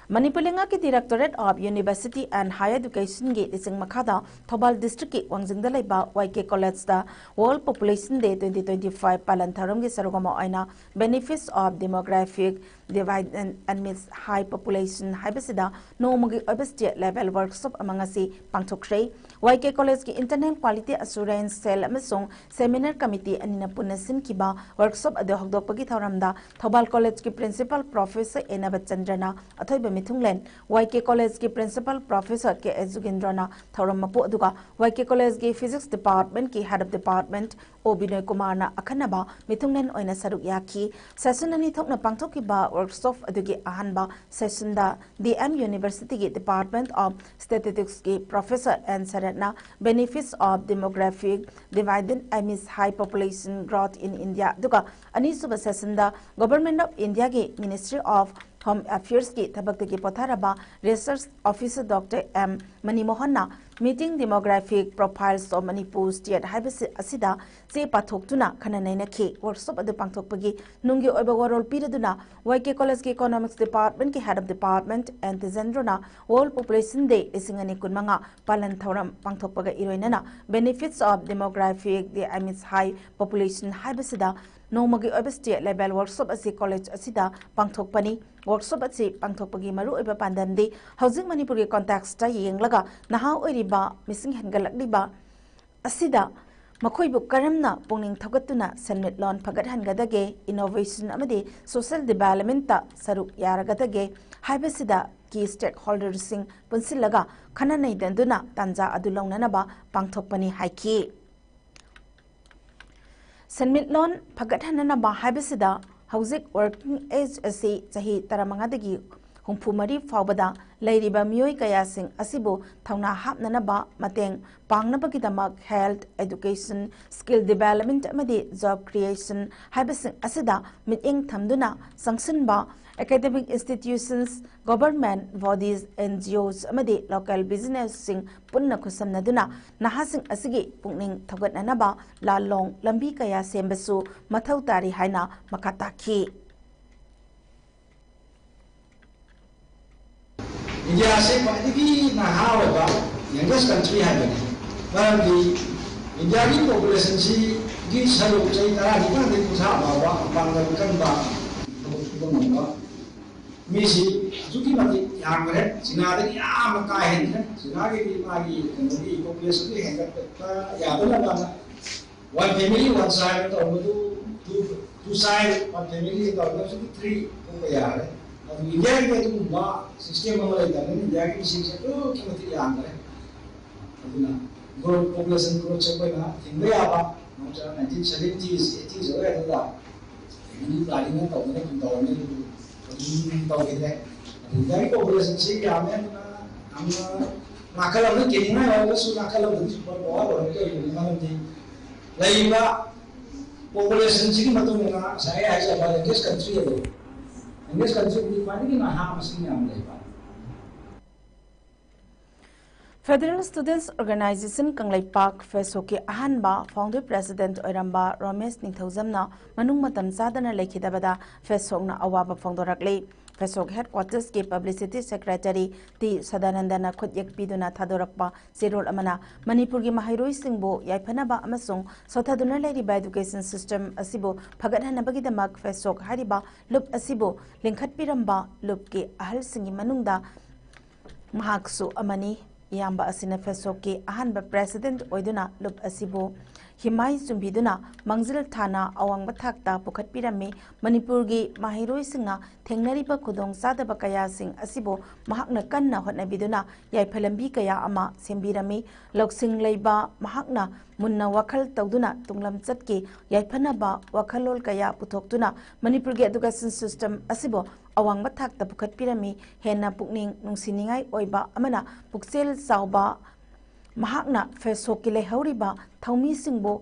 ꯃꯅꯤꯄꯨꯔ ꯂꯩꯉꯥꯛꯀꯤ Directorate of University and Higher Education ꯒꯤ ꯂꯨꯆꯤꯡ ꯃꯈꯥꯗ ꯊꯧꯕꯥꯜ district ꯀꯤ ꯋꯥꯡꯖꯤꯡꯗ ꯂꯩꯕ Y K College ꯇ World Population Day twenty twenty-five ꯄꯥꯂꯟ ꯊꯧꯔꯝꯒꯤ ꯁꯔꯨꯛ ꯑꯃ ꯑꯣꯏꯅ Benefits of Demographic Divide and Amidst High Population ꯍꯥꯏꯕꯁꯤꯗ ꯅꯣꯡꯃꯒꯤ ꯑꯣꯏꯕ state level workshop ꯑꯃ ꯉꯁꯤ ꯄꯥꯡꯊꯣꯛꯈ꯭ꯔꯦ꯫ Y K College ꯀꯤ Internal Quality Assurance Cell ꯑꯃꯁꯨꯡ Seminar Committee ꯑꯅꯤꯅ ꯄꯨꯟꯅ ꯁꯤꯟꯈꯤꯕ workshop ꯑꯗꯨ ꯍꯧꯗꯣꯛꯄꯒꯤ ꯊꯧꯔꯝꯗ ꯊꯧꯕꯥꯜ College ꯀꯤ Principal Professor ꯑꯦ ꯅꯕꯆꯟꯗ꯭ꯔꯅ ꯑꯊꯣꯏꯕ ꯃꯤꯊꯨꯡꯂꯦꯟ, Y K College ꯀꯤ Principal Professor ꯀꯦ ꯑꯦꯁ ꯖꯨꯒꯤꯟꯗ꯭ꯔꯅ ꯊꯧꯔꯝ ꯃꯄꯨ, ꯑꯗꯨꯒ Y K College ꯀꯤ Physics Department ꯀꯤ Head of Department ꯑꯣ ꯕꯤꯅꯣꯏ ꯀꯨꯃꯥꯔꯅ ꯑꯈꯟꯅꯕ ꯃꯤꯊꯨꯡꯂꯦꯟ ꯑꯣꯏꯅ ꯁꯔꯨꯛ ꯌꯥꯈꯤ꯫ Session ꯑꯅꯤ ꯊꯣꯛꯅ ꯄꯥꯡꯊꯣꯛꯈꯤꯕ workshop ꯑꯗꯨꯒꯤ ꯑꯍꯥꯟꯕ session ꯗ D M University ꯒꯤ Department of Statistics ꯀꯤ Professor ꯑꯦꯟ ꯁꯔꯠꯅ Benefits of Demographic Divide Amidst High Population Growth in India, ꯑꯗꯨꯒ ꯑꯅꯤꯁꯨꯕ session the Government of India ꯒꯤ Ministry of Home Affairs ꯀꯤ ꯊꯕꯛꯇꯒꯤ ꯄꯣꯊꯥꯔꯕ Research Officer Doctor M ꯃꯅꯤꯃꯣꯍꯟꯅ Meeting Demographic Profiles of Manipur State ꯍꯥꯏꯕꯁꯤ ꯑꯁꯤꯗ ꯆꯦ ꯄꯥꯊꯣꯛꯇꯨꯅ ꯈꯟꯅ ꯅꯩꯅꯈꯤ꯫ Workshop ꯑꯗꯨ ꯄꯥꯡꯊꯣꯛꯄꯒꯤ ꯅꯨꯡꯒꯤ ꯑꯣꯏꯕ ꯋꯥꯔꯣꯜ ꯄꯤꯔꯗꯨꯅ Y K College ꯀꯤ Economics Department ꯀꯤ Head of Department ꯑꯦꯟ ꯇꯤꯖꯦꯟꯗ꯭ꯔꯣꯅ World Population Day ꯂꯤꯁꯤꯡ ꯑꯅꯤ ꯀꯨꯟꯃꯉꯥ ꯄꯥꯂꯟ ꯊꯧꯔꯝ ꯄꯥꯡꯊꯣꯛꯄꯒ ꯏꯔꯣꯏꯅꯅ Benefits of Demographic Divide Amidst High Population ꯍꯥꯏꯕꯁꯤꯗ ꯅꯣꯡꯃꯒꯤ ꯑꯣꯏꯕ state level workshop ꯑꯁꯤ college ꯑꯁꯤꯗ ꯄꯥꯡꯊꯣꯛꯄꯅꯤ꯫ Workshop ꯑꯁꯤ ꯄꯥꯡꯊꯣꯛꯄꯒꯤ ꯃꯔꯨꯑꯣꯏꯕ ꯄꯥꯟꯗꯝꯗꯤ ꯍꯧꯖꯤꯛ ꯃꯅꯤꯄꯨꯔꯒꯤ context ꯌꯦꯡꯂꯒ ꯅꯍꯥ ꯑꯣꯏꯔꯤꯕ ꯃꯤꯁꯤꯡ ꯍꯦꯟꯒꯠꯂꯛꯂꯤꯕ ꯑꯁꯤꯗ ꯃꯈꯣꯏꯕꯨ ꯀꯔꯝꯅ ꯄꯨꯛꯅꯤꯡ ꯊꯧꯒꯠꯇꯨꯅ ꯁꯦꯟꯃꯤꯠꯂꯣꯟ ꯐꯒꯠꯍꯟꯒꯗꯒꯦ, innovation ꯑꯃꯗꯤ social development ꯁꯔꯨꯛ ꯌꯥꯔꯒꯗꯒꯦ ꯍꯥꯏꯕꯁꯤꯗ key stakeholderꯁꯤꯡ ꯄꯨꯟꯁꯤꯜꯂꯒ ꯈꯟꯅ ꯅꯩꯅꯗꯨꯅ ꯇꯥꯟꯖꯥ ꯑꯗꯨ ꯂꯧꯅꯅꯕ ꯄꯥꯡꯊꯣꯛꯄꯅꯤ ꯍꯥꯏꯈꯤ꯫ ꯁꯦꯟꯃꯤꯠꯂꯣꯟ ꯐꯒꯠꯍꯟꯅꯅꯕ ꯍꯥꯏꯕꯁꯤꯗ ꯍꯧꯖꯤꯛ working age ꯑꯁꯤ ꯆꯍꯤ ꯇꯔꯥꯃꯉꯥꯗꯒꯤ ꯍꯨꯝꯐꯨ ꯃꯔꯤ ꯐꯥꯎꯕꯗ ꯂꯩꯔꯤꯕ ꯃꯤꯑꯣꯏ ꯀꯌꯥꯁꯤꯡ ꯑꯁꯤꯕꯨ ꯊꯧꯅꯥ ꯍꯥꯞꯅꯅꯕ ꯃꯇꯦꯡ ꯄꯥꯡꯅꯕꯒꯤꯗꯃꯛ health, education, skill development ꯑꯃꯗꯤ job creation ꯍꯥꯏꯕꯁꯤꯡ ꯑꯁꯤꯗ ꯃꯤꯠꯌꯦꯡ ꯊꯝꯗꯨꯅ ꯆꯪꯁꯤꯟꯕ academic institutions, government bodies, N G Os ꯑꯃꯗꯤ local businessꯁꯤꯡ ꯄꯨꯟꯅ ꯈꯨꯠꯁꯝꯅꯗꯨꯅ ꯅꯍꯥꯁꯤꯡ ꯑꯁꯤꯒꯤ ꯄꯨꯛꯅꯤꯡ ꯊꯧꯒꯠꯅꯅꯕ ꯂꯥꯜꯂꯣꯡ ꯂꯝꯕꯤ ꯀꯌꯥ ꯁꯦꯝꯕꯁꯨ ꯃꯊꯧ ꯇꯥꯔꯤ ꯍꯥꯏꯅ ꯃꯈꯥ ꯇꯥꯈꯤ꯫ ꯏꯟꯗꯤꯌꯥꯁꯦ ꯈ꯭ꯋꯥꯏꯗꯒꯤ ꯅꯍꯥ ꯑꯣꯏꯕ youngest country ꯍꯥꯏꯕꯅꯤ꯫ ꯃꯔꯝꯗꯤ ꯏꯟꯗꯤꯌꯥꯒꯤ populationꯁꯤꯒꯤ ꯁꯔꯨꯛ ꯆꯍꯤ ꯇꯔꯥꯅꯤꯄꯥꯟꯗꯒꯤ ꯀꯨꯟꯊ꯭ꯔꯥ ꯐꯥꯎꯕ ꯃꯄꯥꯡꯒꯜ ꯀꯟꯕ, ꯊꯕꯛ ꯁꯨꯕ ꯉꯝꯕ ꯃꯤꯁꯤ ꯑꯁꯨꯛꯀꯤ ꯃꯇꯤꯛ ꯌꯥꯝꯈ꯭ꯔꯦ꯫ ꯆꯤꯅꯥꯗꯒꯤ ꯌꯥꯝꯅ ꯀꯥ ꯍꯦꯟꯈ꯭ꯔꯦ꯫ ꯆꯤꯅꯥꯒꯤꯗꯤ ꯃꯥꯒꯤ ꯀꯩꯅꯣꯒꯤ populationꯒꯤ ꯍꯦꯟꯒꯠꯄ ꯌꯥꯗꯅꯕ one family one child ꯇꯧꯕꯗꯨ two, two child one family ꯇꯧꯕꯗꯨ ꯍꯧꯖꯤꯛꯇꯤ three ꯊꯣꯛꯄ ꯌꯥꯔꯦ꯫ ꯑꯗꯨ ꯏꯟꯗꯤꯌꯥꯒꯤꯗꯤ ꯑꯗꯨꯒꯨꯝꯕ system ꯑꯃ ꯂꯩꯇꯕꯅꯤꯅ ꯏꯟꯗꯤꯌꯥꯒꯤ ꯃꯤꯁꯤꯡꯁꯦ ꯑꯗꯨꯛꯀꯤ ꯃꯇꯤꯛ ꯌꯥꯝꯈ꯭ꯔꯦ꯫ ꯑꯗꯨꯅ growth, population growthꯁꯦ ꯑꯩꯈꯣꯏꯅ ꯊꯤꯡꯕ ꯌꯥꯕ ꯅꯠꯇ꯭ꯔꯒ nineteen seventies, eighties ꯑꯗꯨꯋꯥꯏꯗꯨꯗ family planning ꯇꯧꯗꯅ ꯑꯗꯨꯝ ꯇꯧꯔꯝꯃꯤ, ꯑꯗꯨꯕꯨ ꯑꯗꯨꯝ ꯇꯧꯈꯤꯗ꯭ꯔꯦ꯫ ꯑꯗꯨ ꯏꯟꯗꯤꯌꯥꯒꯤ populationꯁꯤ ꯌꯥꯝꯃꯦ, ꯑꯗꯨꯅ ꯌꯥꯝꯅ ꯅꯥꯀꯜ ꯑꯃꯗ ꯀꯦꯅꯤꯡꯉꯥꯏ ꯑꯣꯏꯔꯒꯁꯨ ꯅꯥꯀꯜ ꯑꯃꯗ ꯁꯨꯄꯔ ꯄꯥꯋꯔ ꯑꯣꯏꯔꯛꯇꯧꯔꯤꯕꯅꯤ꯫ ꯃꯔꯝꯗꯤ ꯂꯩꯔꯤꯕ populationꯁꯤꯒꯤ ꯃꯇꯨꯡ ꯏꯟꯅ ꯉꯁꯥꯏ ꯑꯩ ꯍꯥꯏꯖꯕ youngest country ꯑꯗꯣ, youngest countryꯗꯤ ꯈ꯭ꯋꯥꯏꯗꯒꯤ ꯅꯍꯥ ꯃꯁꯤꯡ ꯌꯥꯝ ꯂꯩꯕ꯫ Federal Students Organization ꯀꯪꯂꯩꯄꯥꯛ FESOCꯀꯤ ꯑꯍꯥꯟꯕ founder president ꯑꯣꯏꯔꯝꯕ ꯔꯣꯃꯦꯁ ꯅꯤꯡꯊꯧꯖꯝꯅ ꯃꯅꯨꯡ ꯃꯇꯝ ꯆꯥꯗꯅ ꯂꯩꯈꯤꯗꯕꯗ FESOCꯅ ꯑꯋꯥꯕ ꯐꯣꯡꯗꯣꯔꯛꯂꯤ꯫ ꯐꯦꯁꯣꯛ ꯍꯦꯗꯀ꯭ꯋꯥꯇꯔꯁꯀꯤ ꯄꯕ꯭ꯂꯤꯁꯤꯇꯤ ꯁꯦꯀ꯭ꯔꯦꯇꯔꯤ ꯇꯤ ꯁꯗꯥꯅꯟꯗꯅ ꯈꯨꯠꯌꯦꯛ ꯄꯤꯗꯨꯅ ꯊꯥꯗꯣꯔꯛꯄ ꯆꯦꯔꯣꯜ ꯑꯃꯅ ꯃꯅꯤꯄꯨꯔꯒꯤ ꯃꯍꯩꯔꯣꯏꯁꯤꯡꯕꯨ ꯌꯥꯏꯐꯅꯕ ꯑꯃꯁꯨꯡ ꯁꯣꯊꯗꯨꯅ ꯂꯩꯔꯤꯕ ꯑꯦꯗꯨꯀꯦꯁꯟ ꯁꯤꯁꯇꯦꯝ ꯑꯁꯤꯕꯨ ꯐꯒꯠꯍꯟꯅꯕꯒꯤꯗꯃꯛ ꯐꯦꯁꯣꯛ ꯍꯥꯏꯔꯤꯕ ꯂꯨꯞ ꯑꯁꯤꯕꯨ ꯂꯤꯡꯈꯠꯄꯤꯔꯝꯕ ꯂꯨꯞꯀꯤ ꯑꯍꯜꯁꯤꯡꯒꯤ ꯃꯅꯨꯡꯗ ꯃꯍꯥꯛꯁꯨ ꯑꯃꯅꯤ꯫ ꯏꯌꯥꯝꯕ ꯑꯁꯤꯅ ꯐꯦꯁꯣꯛꯀꯤ ꯑꯍꯥꯟꯕ ꯄ꯭ꯔꯦꯁꯤꯗꯦꯟꯠ ꯑꯣꯏꯗꯨꯅ ꯂꯨꯞ ꯑꯁꯤꯕꯨ ꯍꯤꯃꯥꯏ ꯆꯨꯝꯕꯤꯗꯨꯅ ꯃꯥꯡꯖꯤꯜ ꯊꯥꯅ ꯑꯋꯥꯡꯕ ꯊꯥꯛꯇ ꯄꯨꯈꯠꯄꯤꯔꯝꯃꯤ꯫ ꯃꯅꯤꯄꯨꯔꯒꯤ ꯃꯍꯩꯔꯣꯏꯁꯤꯡꯅ ꯊꯦꯡꯅꯔꯤꯕ ꯈꯨꯗꯣꯡꯆꯥꯗꯕ ꯀꯌꯥꯁꯤꯡ ꯑꯁꯤꯕꯨ ꯃꯍꯥꯛꯅ ꯀꯟꯅ ꯍꯣꯠꯅꯕꯤꯗꯨꯅ ꯌꯥꯏꯐ ꯂꯝꯕꯤ ꯀꯌꯥ ꯑꯃ ꯁꯦꯝꯕꯤꯔꯝꯃꯤ꯫ ꯂꯧꯁꯤꯡ ꯂꯩꯕ ꯃꯍꯥꯛꯅ ꯃꯨꯟꯅ ꯋꯥꯈꯜ ꯇꯧꯗꯨꯅ ꯇꯨꯡꯂꯝꯆꯠꯀꯤ ꯌꯥꯏꯐꯅꯕ ꯋꯥꯈꯜꯂꯣꯟ ꯀꯌꯥ ꯄꯨꯊꯣꯛꯇꯨꯅ ꯃꯅꯤꯄꯨꯔꯒꯤ ꯑꯦꯗꯨꯀꯦꯁꯟ ꯁꯤꯁꯇꯦꯝ ꯑꯁꯤꯕꯨ ꯑꯋꯥꯡꯕ ꯊꯥꯛꯇ ꯄꯨꯈꯠꯄꯤꯔꯝꯃꯤ꯫ ꯍꯦꯟꯅ ꯄꯨꯛꯅꯤꯡ ꯅꯨꯡꯁꯤꯅꯤꯡꯉꯥꯏ ꯑꯣꯏꯕ ꯑꯃꯅ ꯄꯨꯛꯆꯦꯜ ꯆꯥꯎꯕ ꯃꯍꯥꯛꯅ ꯐꯦꯁꯣꯛꯀꯤ ꯂꯩꯍꯧꯔꯤꯕ ꯊꯧꯃꯤꯁꯤꯡꯕꯨ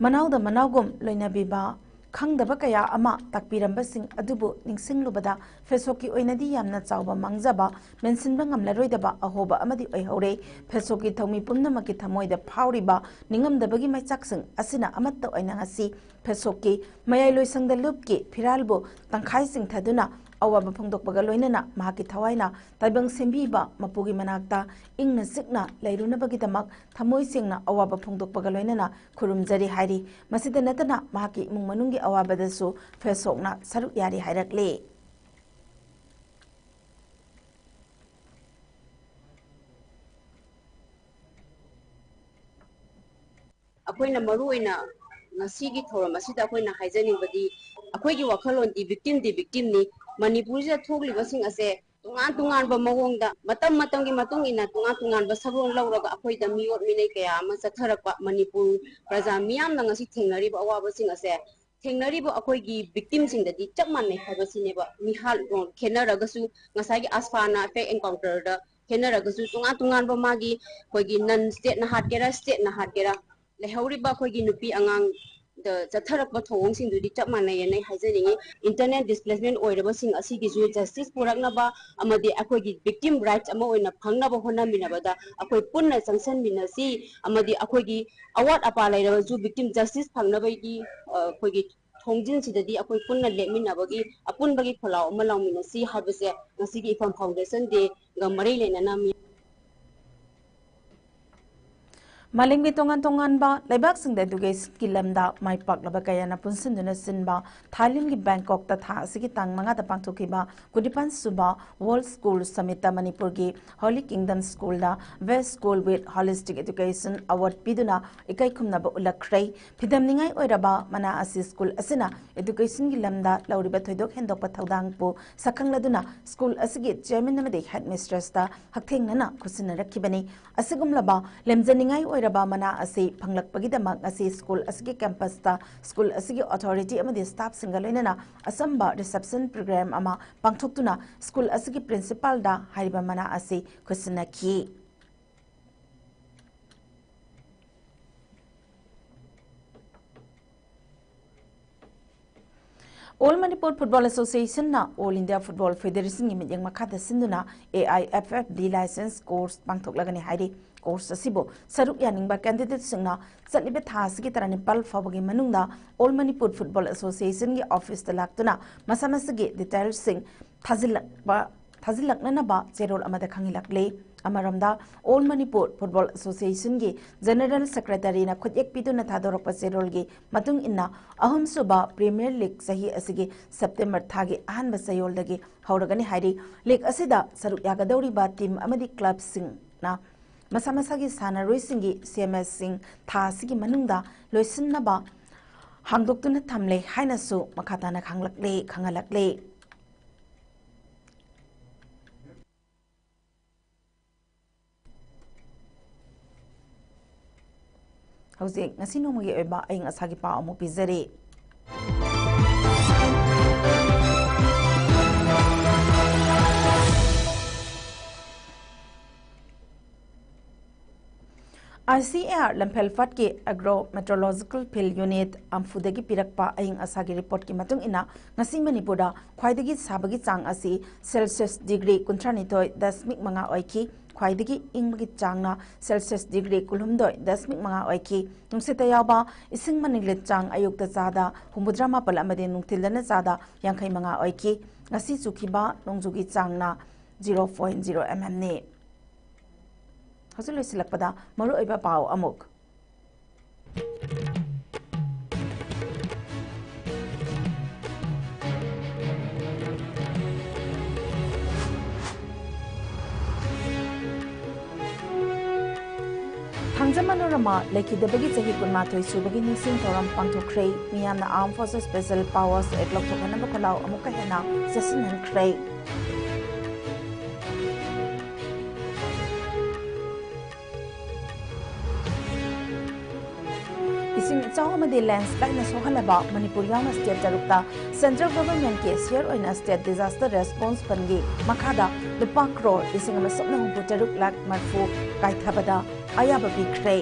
ꯃꯅꯥꯎꯗ ꯃꯅꯥꯎꯒꯨꯝ ꯂꯣꯏꯅꯕꯤꯕ, ꯈꯪꯗꯕ ꯀꯌꯥ ꯑꯃ ꯇꯥꯛꯄꯤꯔꯝꯕꯁꯤꯡ ꯑꯗꯨꯕꯨ ꯅꯤꯡꯁꯤꯡꯂꯨꯕꯗ ꯐꯦꯁꯣꯛꯀꯤ ꯑꯣꯏꯅꯗꯤ ꯌꯥꯝꯅ ꯆꯥꯎꯕ ꯃꯥꯡꯖꯕ, ꯃꯦꯟꯁꯤꯟꯕ ꯉꯝꯂꯔꯣꯏꯗꯕ ꯑꯍꯣꯕ ꯑꯃꯗꯤ ꯑꯣꯏꯍꯧꯔꯦ꯫ ꯐꯦꯁꯣꯛꯀꯤ ꯊꯧꯃꯤ ꯄꯨꯝꯅꯃꯛꯀꯤ ꯊꯃꯣꯏꯗ ꯐꯥꯎꯔꯤꯕ ꯅꯤꯡꯉꯝꯗꯕꯒꯤ ꯃꯩꯆꯥꯛꯁꯤꯡ ꯑꯁꯤꯅ ꯑꯃꯠꯇ ꯑꯣꯏꯅ ꯉꯁꯤ ꯐꯦꯁꯣꯛꯀꯤ ꯃꯌꯥꯏ ꯂꯣꯏꯁꯪꯗ ꯂꯨꯞꯀꯤ ꯐꯤꯔꯥꯜꯕꯨ ꯇꯪꯈꯥꯏ ꯆꯤꯡꯊꯗꯨꯅ ꯑꯋꯥꯕ ꯐꯣꯡꯗꯣꯛꯄꯒ ꯂꯣꯏꯅꯅ ꯃꯍꯥꯛꯀꯤ ꯊꯋꯥꯏꯅ ꯇꯥꯏꯕꯪ ꯁꯦꯝꯕꯤꯕ ꯃꯄꯨꯒꯤ ꯃꯅꯥꯛꯇ ꯏꯪꯅ ꯆꯤꯛꯅ ꯂꯩꯔꯨꯅꯕꯒꯤꯗꯃꯛ ꯊꯃꯣꯏ ꯁꯦꯡꯅ ꯑꯋꯥꯕ ꯐꯣꯡꯗꯣꯛꯄꯒ ꯂꯣꯏꯅꯅ ꯈꯨꯔꯨꯝꯖꯔꯤ ꯍꯥꯏꯔꯤ꯫ ꯃꯁꯤꯗ ꯅꯠꯇꯅ ꯃꯍꯥꯛꯀꯤ ꯏꯃꯨꯡ ꯃꯅꯨꯡꯒꯤ ꯑꯋꯥꯕꯗꯁꯨ ꯐꯦꯁꯣꯛꯅ ꯁꯔꯨꯛ ꯌꯥꯔꯤ ꯍꯥꯏꯔꯛꯂꯤ꯫ ꯑꯩꯈꯣꯏꯅ ꯃꯔꯨ ꯑꯣꯏꯅ ꯉꯁꯤꯒꯤ ꯊꯧꯔꯝ ꯑꯁꯤꯗ ꯑꯩꯈꯣꯏꯅ ꯍꯥꯏꯖꯅꯤꯡꯕꯗꯤ, ꯑꯩꯈꯣꯏꯒꯤ ꯋꯥꯈꯜꯂꯣꯟꯗꯤ victimꯗꯤ victimꯅꯤ꯫ ꯃꯅꯤꯄꯨꯔꯁꯤꯗ ꯊꯣꯛꯂꯤꯕꯁꯤꯡ ꯑꯁꯦ ꯇꯣꯉꯥꯟ ꯇꯣꯉꯥꯟꯕ ꯃꯑꯣꯡꯗ, ꯃꯇꯝ ꯃꯇꯝꯒꯤ ꯃꯇꯨꯡ ꯏꯟꯅ ꯇꯣꯉꯥꯟ ꯇꯣꯉꯥꯟꯕ ꯁꯛꯂꯣꯟ ꯂꯧꯔꯒ ꯑꯩꯈꯣꯏꯗ ꯃꯤꯑꯣꯠ ꯃꯤꯅꯩ ꯀꯌꯥ ꯑꯃ ꯆꯠꯊꯔꯛꯄ, ꯃꯅꯤꯄꯨꯔ ꯄ꯭ꯔꯖꯥ ꯃꯤꯌꯥꯝꯅ ꯉꯁꯤ ꯊꯦꯡꯅꯔꯤꯕ ꯑꯋꯥꯕꯁꯤꯡ ꯑꯁꯦ ꯊꯦꯡꯅꯔꯤꯕ ꯑꯩꯈꯣꯏꯒꯤ victimꯁꯤꯡꯗꯗꯤ ꯆꯞ ꯃꯥꯟꯅꯩ ꯍꯥꯏꯕꯁꯤꯅꯦꯕ꯫ ꯃꯤꯍꯥꯠ ꯈꯦꯠꯅꯔꯒꯁꯨ, ꯉꯁꯥꯏꯒꯤ ꯑꯁꯐꯥꯅ fake encounterꯗ ꯈꯦꯠꯅꯔꯒꯁꯨ, ꯇꯣꯉꯥꯟ ꯇꯣꯉꯥꯟꯕ ꯃꯥꯒꯤ ꯑꯩꯈꯣꯏꯒꯤ non stateꯅ ꯍꯥꯠꯀꯦꯔꯥ, stateꯅ ꯍꯥꯠꯀꯦꯔꯥ, ꯂꯩꯍꯧꯔꯤꯕ ꯑꯩꯈꯣꯏꯒꯤ ꯅꯨꯄꯤ ꯑꯉꯥꯡꯗ ꯆꯠꯊꯔꯛꯄ ꯊꯧꯑꯣꯡꯁꯤꯡꯗꯨꯗꯤ ꯆꯞ ꯃꯥꯟꯅꯩꯌꯦꯅ ꯑꯩ ꯍꯥꯏꯖꯅꯤꯡꯉꯤ꯫ Internal displacement ꯑꯣꯏꯔꯕꯁꯤꯡ ꯑꯁꯤꯒꯤꯁꯨ justice ꯄꯨꯔꯛꯅꯕ ꯑꯃꯗꯤ ꯑꯩꯈꯣꯏꯒꯤ victim rights ꯑꯃ ꯑꯣꯏꯅ ꯐꯪꯅꯕ ꯍꯣꯠꯅꯃꯤꯟꯅꯕꯗ ꯑꯩꯈꯣꯏ ꯄꯨꯟꯅ ꯆꯪꯁꯤꯟꯃꯤꯟꯅꯁꯤ꯫ ꯑꯃꯗꯤ ꯑꯩꯈꯣꯏꯒꯤ ꯑꯋꯥꯠ ꯑꯄꯥ ꯂꯩꯔꯕꯁꯨ victim justice ꯐꯪꯅꯕꯒꯤ, ꯑ, ꯑꯩꯈꯣꯏꯒꯤ ꯊꯣꯡꯖꯤꯟꯁꯤꯗꯗꯤ ꯑꯩꯈꯣꯏ ꯄꯨꯟꯅ ꯂꯦꯞꯃꯤꯟꯅꯕꯒꯤ ꯑꯄꯨꯟꯕꯒꯤ ꯈꯣꯜꯂꯥꯎ ꯑꯃ ꯂꯥꯎꯃꯤꯟꯅꯁꯤ ꯍꯥꯏꯕꯁꯦ ꯉꯁꯤꯒꯤ ꯏꯐꯝ Foundation Day ꯒ ꯃꯔꯤ ꯂꯩꯅꯅ ꯃꯤ ꯃꯥꯂꯦꯝꯒꯤ ꯇꯣꯉꯥꯟ ꯇꯣꯉꯥꯟꯕ ꯂꯩꯕꯥꯛꯁꯤꯡꯗ education ꯒꯤ ꯂꯝꯗ ꯃꯥꯏ ꯄꯥꯛꯂꯕ ꯀꯌꯥꯅ ꯄꯨꯟꯁꯤꯟꯗꯨꯅ ꯁꯤꯟꯕ ꯊꯥꯏꯂꯦꯟꯒꯤ ꯕꯦꯡꯀꯣꯛꯇ ꯊꯥ ꯑꯁꯤꯒꯤ ꯇꯥꯡ ꯃꯉꯥꯗ ꯄꯥꯡꯊꯣꯛꯈꯤꯕ ꯀꯨꯟꯅꯤꯄꯥꯟ ꯁꯨꯕ World School Summit ꯇ ꯃꯅꯤꯄꯨꯔꯒꯤ Holy Kingdom School the Best School with Holistic Education Award ꯄꯤꯗꯨꯅ ꯏꯀꯥꯏ ꯈꯨꯝꯅꯕ ꯎꯠꯂꯛꯈ꯭ꯔꯦ꯫ ꯐꯤꯗꯝꯅꯤꯡꯉꯥꯏ ꯑꯣꯏꯔꯕ ꯃꯅꯥ ꯑꯁꯤ school ꯑꯁꯤꯅ education ꯒꯤ ꯂꯝꯗ ꯂꯧꯔꯤꯕ ꯊꯣꯏꯗꯣꯛ ꯍꯦꯟꯗꯣꯛꯄ ꯊꯧꯗꯥꯡꯕꯨ ꯁꯛꯈꯪꯂꯗꯨꯅ school ꯑꯁꯤꯒꯤ chairman ꯑꯃꯗꯤ headmistress ꯇ ꯍꯛꯊꯦꯡꯅꯅ ꯈꯨꯠꯁꯤꯟꯅꯔꯛꯈꯤꯕꯅꯤ꯫ ꯑꯁꯤꯒꯨꯝꯂꯕ ꯂꯦꯝꯖꯅꯤꯡꯉꯥꯏ ꯑꯣꯏꯔꯕ ꯃꯅꯥ ꯑꯁꯤ ꯐꯪꯂꯛꯄꯒꯤꯗꯃꯛ ꯉꯁꯤ school ꯑꯁꯤꯒꯤ campus ꯇ school ꯑꯁꯤꯒꯤ authority ꯑꯃꯗꯤ staff ꯁꯤꯡꯒ ꯂꯣꯏꯅꯅ ꯑꯆꯝꯕ reception program ꯑꯃ ꯄꯥꯡꯊꯣꯛꯇꯨꯅ school ꯑꯁꯤꯒꯤ principal ꯗ ꯍꯥꯏꯔꯤꯕ ꯃꯅꯥ ꯑꯁꯤ ꯈꯨꯠꯁꯤꯟꯅꯈꯤ꯫ All Manipur Football Association ꯅ All India Football Federation ꯒꯤ ꯃꯤꯠꯌꯦꯡ ꯃꯈꯥꯗ ꯁꯤꯟꯗꯨꯅ A I F F B license course ꯄꯥꯡꯊꯣꯛꯂꯒꯅꯤ ꯍꯥꯏꯔꯤ꯫ Course ꯑꯁꯤꯕꯨ ꯁꯔꯨꯛ ꯌꯥꯅꯤꯡꯕ candidate ꯁꯤꯡꯅ ꯆꯠꯂꯤꯕ ꯊꯥ ꯑꯁꯤꯒꯤ ꯇꯔꯥꯅꯤꯄꯥꯜ ꯐꯥꯎꯕꯒꯤ ꯃꯅꯨꯡꯗ All Manipur Football Association ꯒꯤ office ꯇ ꯂꯥꯛꯇꯨꯅ ꯃꯁꯥ ꯃꯁꯥꯒꯤ details ꯁꯤꯡ ꯊꯥꯖꯤꯜꯂꯛꯄ, ꯊꯥꯖꯤꯜꯂꯛꯅꯅꯕ ꯆꯦꯔꯣꯜ ꯑꯃꯗ ꯈꯪꯍꯜꯂꯛꯂꯤ꯫ ꯑꯃꯔꯣꯝꯗ, All Manipur Football Association ꯒꯤ General Secretary ꯅ ꯈꯨꯠꯌꯦꯛ ꯄꯤꯗꯨꯅ ꯊꯥꯗꯣꯔꯛꯄ ꯆꯦꯔꯣꯜꯒꯤ ꯃꯇꯨꯡ ꯏꯟꯅ, ꯑꯍꯨꯝꯁꯨꯕ Premier League ꯆꯍꯤ ꯑꯁꯤꯒꯤ September ꯊꯥꯒꯤ ꯑꯍꯥꯟꯕ ꯆꯌꯣꯜꯗꯒꯤ ꯍꯧꯔꯒꯅꯤ ꯍꯥꯏꯔꯤ꯫ League ꯑꯁꯤꯗ ꯁꯔꯨꯛ ꯌꯥꯒꯗꯧꯔꯤꯕ team ꯑꯃꯗꯤ club ꯁꯤꯡꯅ ꯃꯁꯥ ꯃꯁꯥꯒꯤ ꯁꯥꯟꯅꯔꯣꯏꯁꯤꯡꯒꯤ C M S ꯁꯤꯡ ꯊꯥ ꯑꯁꯤꯒꯤ ꯃꯅꯨꯡꯗ ꯂꯣꯏꯁꯤꯟꯅꯕ ꯍꯥꯡꯗꯣꯛꯇꯨꯅ ꯊꯝꯂꯦ ꯍꯥꯏꯅꯁꯨ ꯃꯈꯥ ꯇꯥꯅ ꯈꯪꯂꯛꯂꯦ, ꯈꯪꯍꯜꯂꯛꯂꯦ꯫ ꯍꯧꯖꯤꯛ ꯉꯁꯤ ꯅꯣꯡꯃꯒꯤ ꯑꯣꯏꯕ ꯑꯏꯪ ꯑꯁꯥꯒꯤ ꯄꯥꯎ ꯑꯃꯨꯛ ꯄꯤꯖꯔꯤ꯫ I C A R Lamphel ꯐꯠꯀꯤ ꯑꯦꯒ꯭ꯔꯣ ꯃꯦꯇ꯭ꯔꯣꯂꯣꯖꯤꯀꯦꯜ ꯐꯤꯜ ꯌꯨꯅꯤꯠ ꯑꯝꯐꯨꯗꯒꯤ ꯄꯤꯔꯛꯄ ꯑꯏꯪ ꯑꯁꯥꯒꯤ ꯔꯤꯄꯣꯔꯠꯀꯤ ꯃꯇꯨꯡ ꯏꯟꯅ, ꯉꯁꯤ ꯃꯅꯤꯄꯨꯔꯗ ꯈ꯭ꯋꯥꯏꯗꯒꯤ ꯁꯥꯕꯒꯤ ꯆꯥꯡ ꯑꯁꯤ ꯁꯦꯜꯁꯤꯌꯁ ꯗꯤꯒ꯭ꯔꯤ ꯀꯨꯟꯊ꯭ꯔꯥꯅꯤꯊꯣꯏ ꯗꯁꯃꯤꯛ ꯃꯉꯥ ꯑꯣꯏꯈꯤ꯫ ꯈ꯭ꯋꯥꯏꯗꯒꯤ ꯏꯪꯕꯒꯤ ꯆꯥꯡꯅ ꯁꯦꯜꯁꯤꯌꯁ ꯗꯤꯒ꯭ꯔꯤ ꯀꯨꯟꯍꯨꯝꯗꯣꯏ ꯗꯁꯃꯤꯛ ꯃꯉꯥ ꯑꯣꯏꯈꯤ꯫ ꯅꯨꯡꯁꯤꯠꯇ ꯌꯥꯎꯕ ꯏꯁꯤꯡ ꯃꯅꯤꯟꯒꯤ ꯆꯥꯡ ꯑꯌꯨꯛꯇ ꯆꯥꯗ ꯍꯨꯝꯐꯨꯇꯔꯥ ꯃꯥꯄꯜ ꯑꯃꯗꯤ ꯅꯨꯡꯊꯤꯜꯗꯅ ꯆꯥꯗ ꯌꯥꯡꯈꯩ ꯃꯉꯥ ꯑꯣꯏꯈꯤ꯫ ꯉꯁꯤ ꯆꯨꯈꯤꯕ ꯅꯣꯡꯖꯨꯒꯤ ꯆꯥꯡꯅ ꯖꯤꯔꯣ ꯄꯣꯏꯟ ꯖꯤꯔꯣ ꯑꯦꯝ ꯑꯦꯝꯅꯤ꯫ ꯍꯧꯖꯤꯛ ꯂꯣꯏꯁꯤꯜꯂꯛꯄꯗ ꯃꯔꯨꯑꯣꯏꯕ ꯄꯥꯎ ꯑꯃꯨꯛ꯫ ꯊꯥꯡꯖ ꯃꯅꯣꯔꯃꯥ ꯂꯩꯈꯤꯗꯕꯒꯤ ꯆꯍꯤ ꯀꯨꯟꯃꯥꯊꯣꯏ ꯁꯨꯕꯒꯤ ꯅꯤꯡꯁꯤꯡ ꯊꯧꯔꯝ ꯄꯥꯡꯊꯣꯛꯈ꯭ꯔꯦ꯫ ꯃꯤꯌꯥꯝꯅ Armed Forces Special Powers Act ꯂꯧꯊꯣꯛꯅꯅꯕ ꯈꯣꯜꯂꯥꯎ ꯑꯃꯨꯛꯀ ꯍꯦꯟꯅ ꯆꯦꯠꯁꯤꯟꯍꯟꯈ꯭ꯔꯦ꯫ ꯏꯁꯤꯡ ꯏꯆꯥꯎ ꯑꯃꯗꯤ ꯂꯦꯟꯁꯂꯥꯏꯠꯅ ꯁꯣꯛꯍꯜꯂꯕ ꯃꯅꯤꯄꯨꯔ ꯌꯥꯎꯅ ꯁ꯭ꯇꯦꯠ ꯇꯔꯨꯛꯇ ꯁꯦꯟꯇ꯭ꯔꯦꯜ ꯒꯚꯔꯟꯃꯦꯟꯠꯀꯤ ꯁꯤꯌꯔ ꯑꯣꯏꯅ ꯁ꯭ꯇꯦꯠ ꯗꯤꯖꯥꯁꯇꯔ ꯔꯦꯁꯄꯣꯟꯁ ꯐꯟꯒꯤ ꯃꯈꯥꯗ ꯂꯨꯄꯥ ꯀ꯭ꯔꯣꯔ ꯂꯤꯁꯤꯡ ꯑꯃ ꯁꯨꯞꯅ ꯍꯨꯝꯐꯨ ꯇꯔꯨꯛ ꯂꯥꯈ ꯃꯔꯐꯨ ꯀꯥꯏꯊꯕꯗ ꯑꯌꯥꯕ ꯄꯤꯈ꯭ꯔꯦ꯫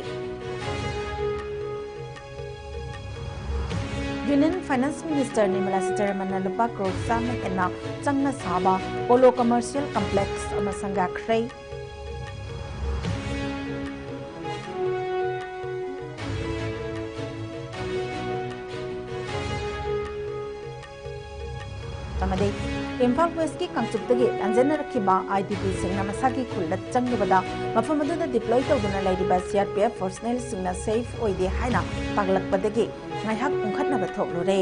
ꯌꯨꯅꯤꯌꯟ ꯐꯥꯏꯅꯥꯟꯁ ꯃꯤꯅꯤꯁꯇꯔ ꯅꯤꯔꯃꯂꯥ ꯁꯤꯇꯥꯔꯥꯃꯟꯅ ꯂꯨꯄꯥ ꯀ꯭ꯔꯣꯔ ꯆꯥꯝꯃ ꯍꯦꯟꯅ ꯆꯪꯅ ꯁꯥꯕ ꯄꯣꯂꯣ ꯀꯃꯔꯁꯤꯌꯦꯜ ꯀꯝꯄ꯭ꯂꯦꯛꯁ ꯑꯃ ꯁꯪꯒꯥꯈ꯭ꯔꯦ꯫ ꯑꯃꯗꯤ ꯏꯝꯐꯥꯜ ꯋꯦꯁꯀꯤ ꯀꯥꯡꯆꯨꯞꯇꯒꯤ ꯂꯥꯟꯖꯦꯟꯅꯔꯛꯈꯤꯕ ꯑꯥꯏ ꯗꯤ ꯄꯤꯁꯤꯡꯅ ꯃꯁꯥꯒꯤ ꯈꯨꯜꯗ ꯆꯪꯂꯨꯕꯗ ꯃꯐꯝ ꯑꯗꯨꯗ ꯗꯤꯄ꯭ꯂꯣꯏ ꯇꯧꯗꯨꯅ ꯂꯩꯔꯤꯕ ꯁꯤ ꯑꯥꯔ ꯄꯤ ꯑꯦꯐ ꯄꯔꯁꯅꯦꯜꯁꯤꯡꯅ ꯁꯦꯐ ꯑꯣꯏꯗꯦ ꯍꯥꯏꯅ ꯇꯥꯛꯂꯛꯄꯗꯒꯤ ꯉꯥꯏꯍꯥꯛ ꯄꯨꯡꯈꯠꯅꯕ ꯊꯣꯛꯂꯨꯔꯦ꯫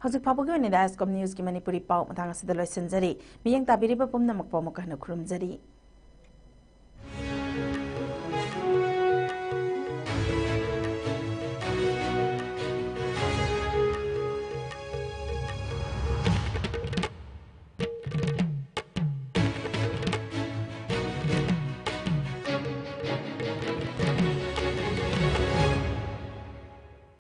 ꯍꯧꯖꯤꯛ ꯐꯥꯎꯕꯒꯤ ꯑꯣꯏꯅꯗꯤ ꯑꯥꯏ ꯑꯦꯁ ꯀꯣꯝ ꯅ꯭ꯌꯨꯁꯀꯤ ꯃꯅꯤꯄꯨꯔꯤ ꯄꯥꯎ ꯃꯇꯥꯡ ꯑꯁꯤꯗ ꯂꯣꯏꯁꯤꯟꯖꯔꯤ꯫ ꯃꯤꯠꯌꯦꯡ ꯇꯥꯕꯤꯔꯤꯕ ꯄꯨꯝꯅꯃꯛꯄꯨ ꯑꯃꯨꯛꯀ ꯍꯟꯅ ꯈꯨꯔꯨꯝꯖꯔꯤ꯫